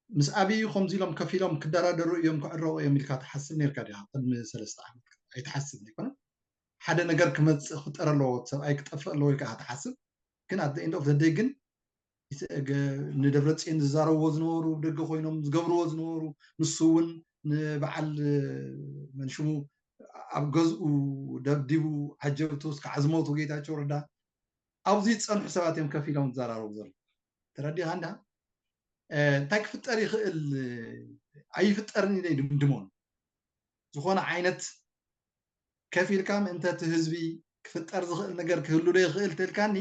ምስ ኣብይ ከምዚ ኢሎም ከፊሎም ክደራደሩ እዮም ክዕረቑ እዮም ኢልካ ትሓስብ ነርካ ዲኻ? ቅድሚ ሰለስተ ዓመት ኣይትሓስብ ይኮነ ሓደ ነገር ክመፅእ ክጠር ኣለዎ ሰብኣይ ክጠፍእ ኣለዎ ኢልካ ትሓስብ። ግን at the end of the day ግን ንደብረፅዮን ዝዛረብዎ ዝነበሩ ደገ ኮይኖም ዝገብርዎ ዝነበሩ ንሱ እውን ንበዓል መንሽሙ ኣብ ገዝኡ ደብዲቡ ዓጀብቱ እስከ ዓዝሞቱ ጌታቸው ረዳ ኣብዚ ዝፀንሑ ሰባት እዮም ከፊሎም ዝዘራረቡ ዘሎ። ተረዲኻ እንዳ እንታይ ክፍጠር ይኽእል ኣይፍጠርን ኢለ ድምድሞን ዝኾነ ዓይነት ከፊልካ ምእንተ እቲ ህዝቢ ክፍጠር ዝኽእል ነገር ክህሉ ዶ ይኽእል ተልካኒ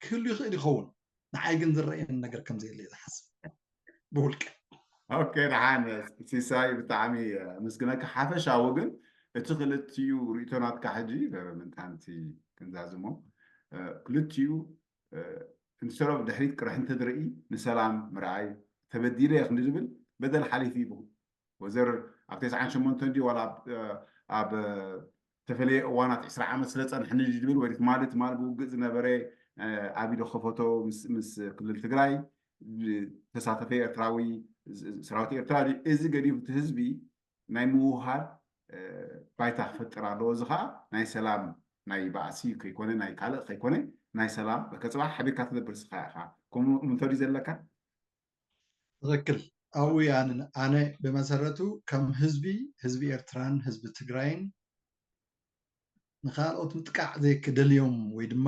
ክህሉ ይኽእል ይኸውን። ንዓይ ግን ዝረኣየን ነገር ከምዘየለ ዝሓስብ ብውልቀ። ኦኬ፣ ደሓን ሲሳይ፣ ብጣዕሚ ምስግነካ። ሓፈሻዊ ግን እቲ ክልቲኡ ርእይቶናትካ ሕጂ ምንታንቲ ክንዛዝሞ ክልቲኡ እንሰሮብ ድሕሪት ቅርሒ እንተድርኢ ንሰላም ምርኣይ ተበዲለ ክንድብል በደል ሓሊፉ ይብኹ ወዘር ኣብ ተስዓን ሸሞንተን ድዩ ዋላ ኣብ ተፈለየ እዋናት ዕስራ ዓመት ስለ ጸንሐኒ ድብል ወይ ትማሊ ትማሊ ብውግእ ዝነበረ ኣብ ኢዶ ከፈቶ ምስ ክልል ትግራይ ተሳተፈ ኤርትራዊ ሰራዊት ኤርትራ እዚ ገዲፉ እቲ ህዝቢ ናይ ምውሃድ ባይታ ክፈጥር ኣለዎ። እዚ ከዓ ናይ ሰላም ናይ ባእሲ ከይኮነ ናይ ካልእ ከይኮነ ናይ ሰላም በከ ፅባሕ ሓቢርካ ትነብር ስኻ ኢኻ። ከምኡ እንተዲ ዘለካ ትኽክል። ኣብኡ ኣነ ብመሰረቱ ከም ህዝቢ ህዝቢ ኤርትራን ህዝቢ ትግራይን ንካልኦት ምጥቃዕ ዘይክደልዮም ወይ ድማ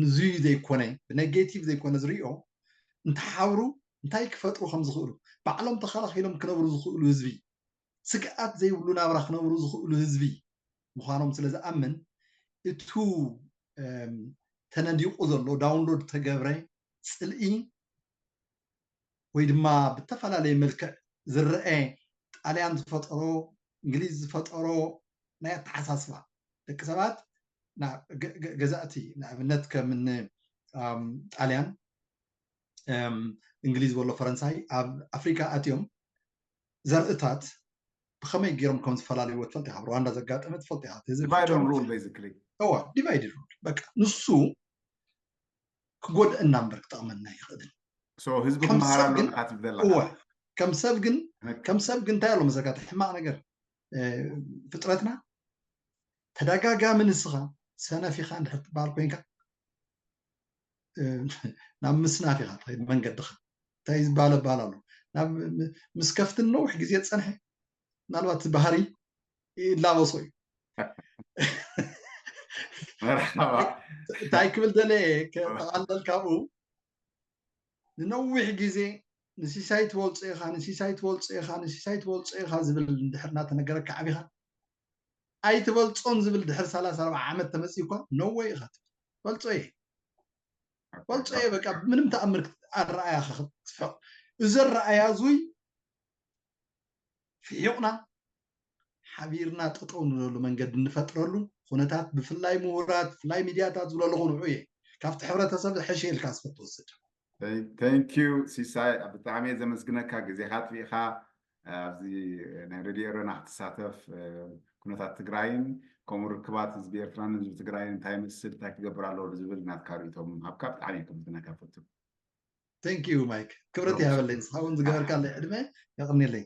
ንዙይ ዘይኮነ ብኔጌቲቭ ዘይኮነ ዝሪኦ እንተሓብሩ እንታይ ክፈጥሩ ከም ዝኽእሉ ባዕሎም ተኸላኺሎም ክነብሩ ዝኽእሉ ህዝቢ ስግኣት ዘይብሉ ናብራ ክነብሩ ዝኽእሉ ህዝቢ ምዃኖም ስለ ዝኣምን እቱ ተነዲቁ ዘሎ ዳውንሎድ ተገብረ ፅልኢ ወይ ድማ ብተፈላለየ መልክዕ ዝረአ ጣልያን ዝፈጠሮ እንግሊዝ ዝፈጠሮ ናይ ኣተሓሳስባ ደቂ ሰባት ገዛእቲ ንኣብነት ከም ጣልያን እንግሊዝ ወሎ ፈረንሳይ ኣብ ኣፍሪካ ኣትዮም ዘርእታት ብከመይ ገይሮም ከም ዝፈላለይዎ ትፈልጥ ኢካ። ኣብ ሩዋንዳ ዘጋጠመ ትፈልጥ ኢካ። ዲቫይድ ሩል ቤዚክሊ እዋ ዲቫይድ ሩል በቃ ንሱ ክጎድእና እምበር ክጠቕመና ይኽእልን። ህዝቢ ክመሃር ኣሎ ኢካ ትብለላ። እዋ ከም ሰብ ግን ከም ሰብ ግን እንታይ ኣሎ መሰልካ ሕማቕ ነገር ፍጥረትና ተደጋጋሚ ንስኻ ሰነፍ ኢኻ እንድሕር ትበሃል ኮይንካ ናብ ምስናፍ ኢኻ ትኸይድ መንገድኻ እንታይ ዝበሃል ኣበሃል ኣሎ ናብ ምስ ከፍትን ነዊሕ ግዜ ዝፀንሐ ምናልባት እቲ ባህሪ ይላበሶ እዩ መርሓባ እንታይ ክብል ደለየ ከጠቓለል ካብኡ ንነዊሕ ግዜ ንሲሳይ ትበልፆ ኢኻ ንሲሳይ ትበልፆ ኢኻ ንሲሳይ ትበልፆ ኢኻ ዝብል እንድሕር እናተነገረካ ዓቢኻ ኣይትበልፆን ዝብል ድሕር ሰላሳ ኣርባዓ ዓመት ተመፂእኳ ነወይ ኢኻ ትብል በልፆ እየ ቆልፀ በቃ ምንም ተኣምር ኣረኣያ ክትፍሕቕ እዚ ኣረኣያ እዙይ ፍሒቕና ሓቢርና ጠጠው ንብለሉ መንገዲ እንፈጥረሉ ኩነታት ብፍላይ ምሁራት ብፍላይ ሚድያታት ዝብለሉ ክንዑ እየ ካብቲ ሕብረተሰብ ዝሐሸ ኢልካ ስፈትወስድ Thank you ሲሳይ ብጣዕሚ እየ ዘመስግነካ ግዜኻ ኣጥፊእካ ኣብዚ ናይ ሬድዮ ኤረና ክትሳተፍ ኩነታት ትግራይን ከምኡ ርክባት ህዝቢ ኤርትራን ህዝቢ ትግራይን እንታይ ይመስል እንታይ ክገብር ኣለዎ ዝብል ናትካ ርእይቶ ምሃብካ ብጣዕሚ እየ ከመስግነካ ፈቱ Thank you Mike ክብረት ይሃበለይ ንስኻ እውን ዝገበርካለይ ዕድመ የቕንየለይ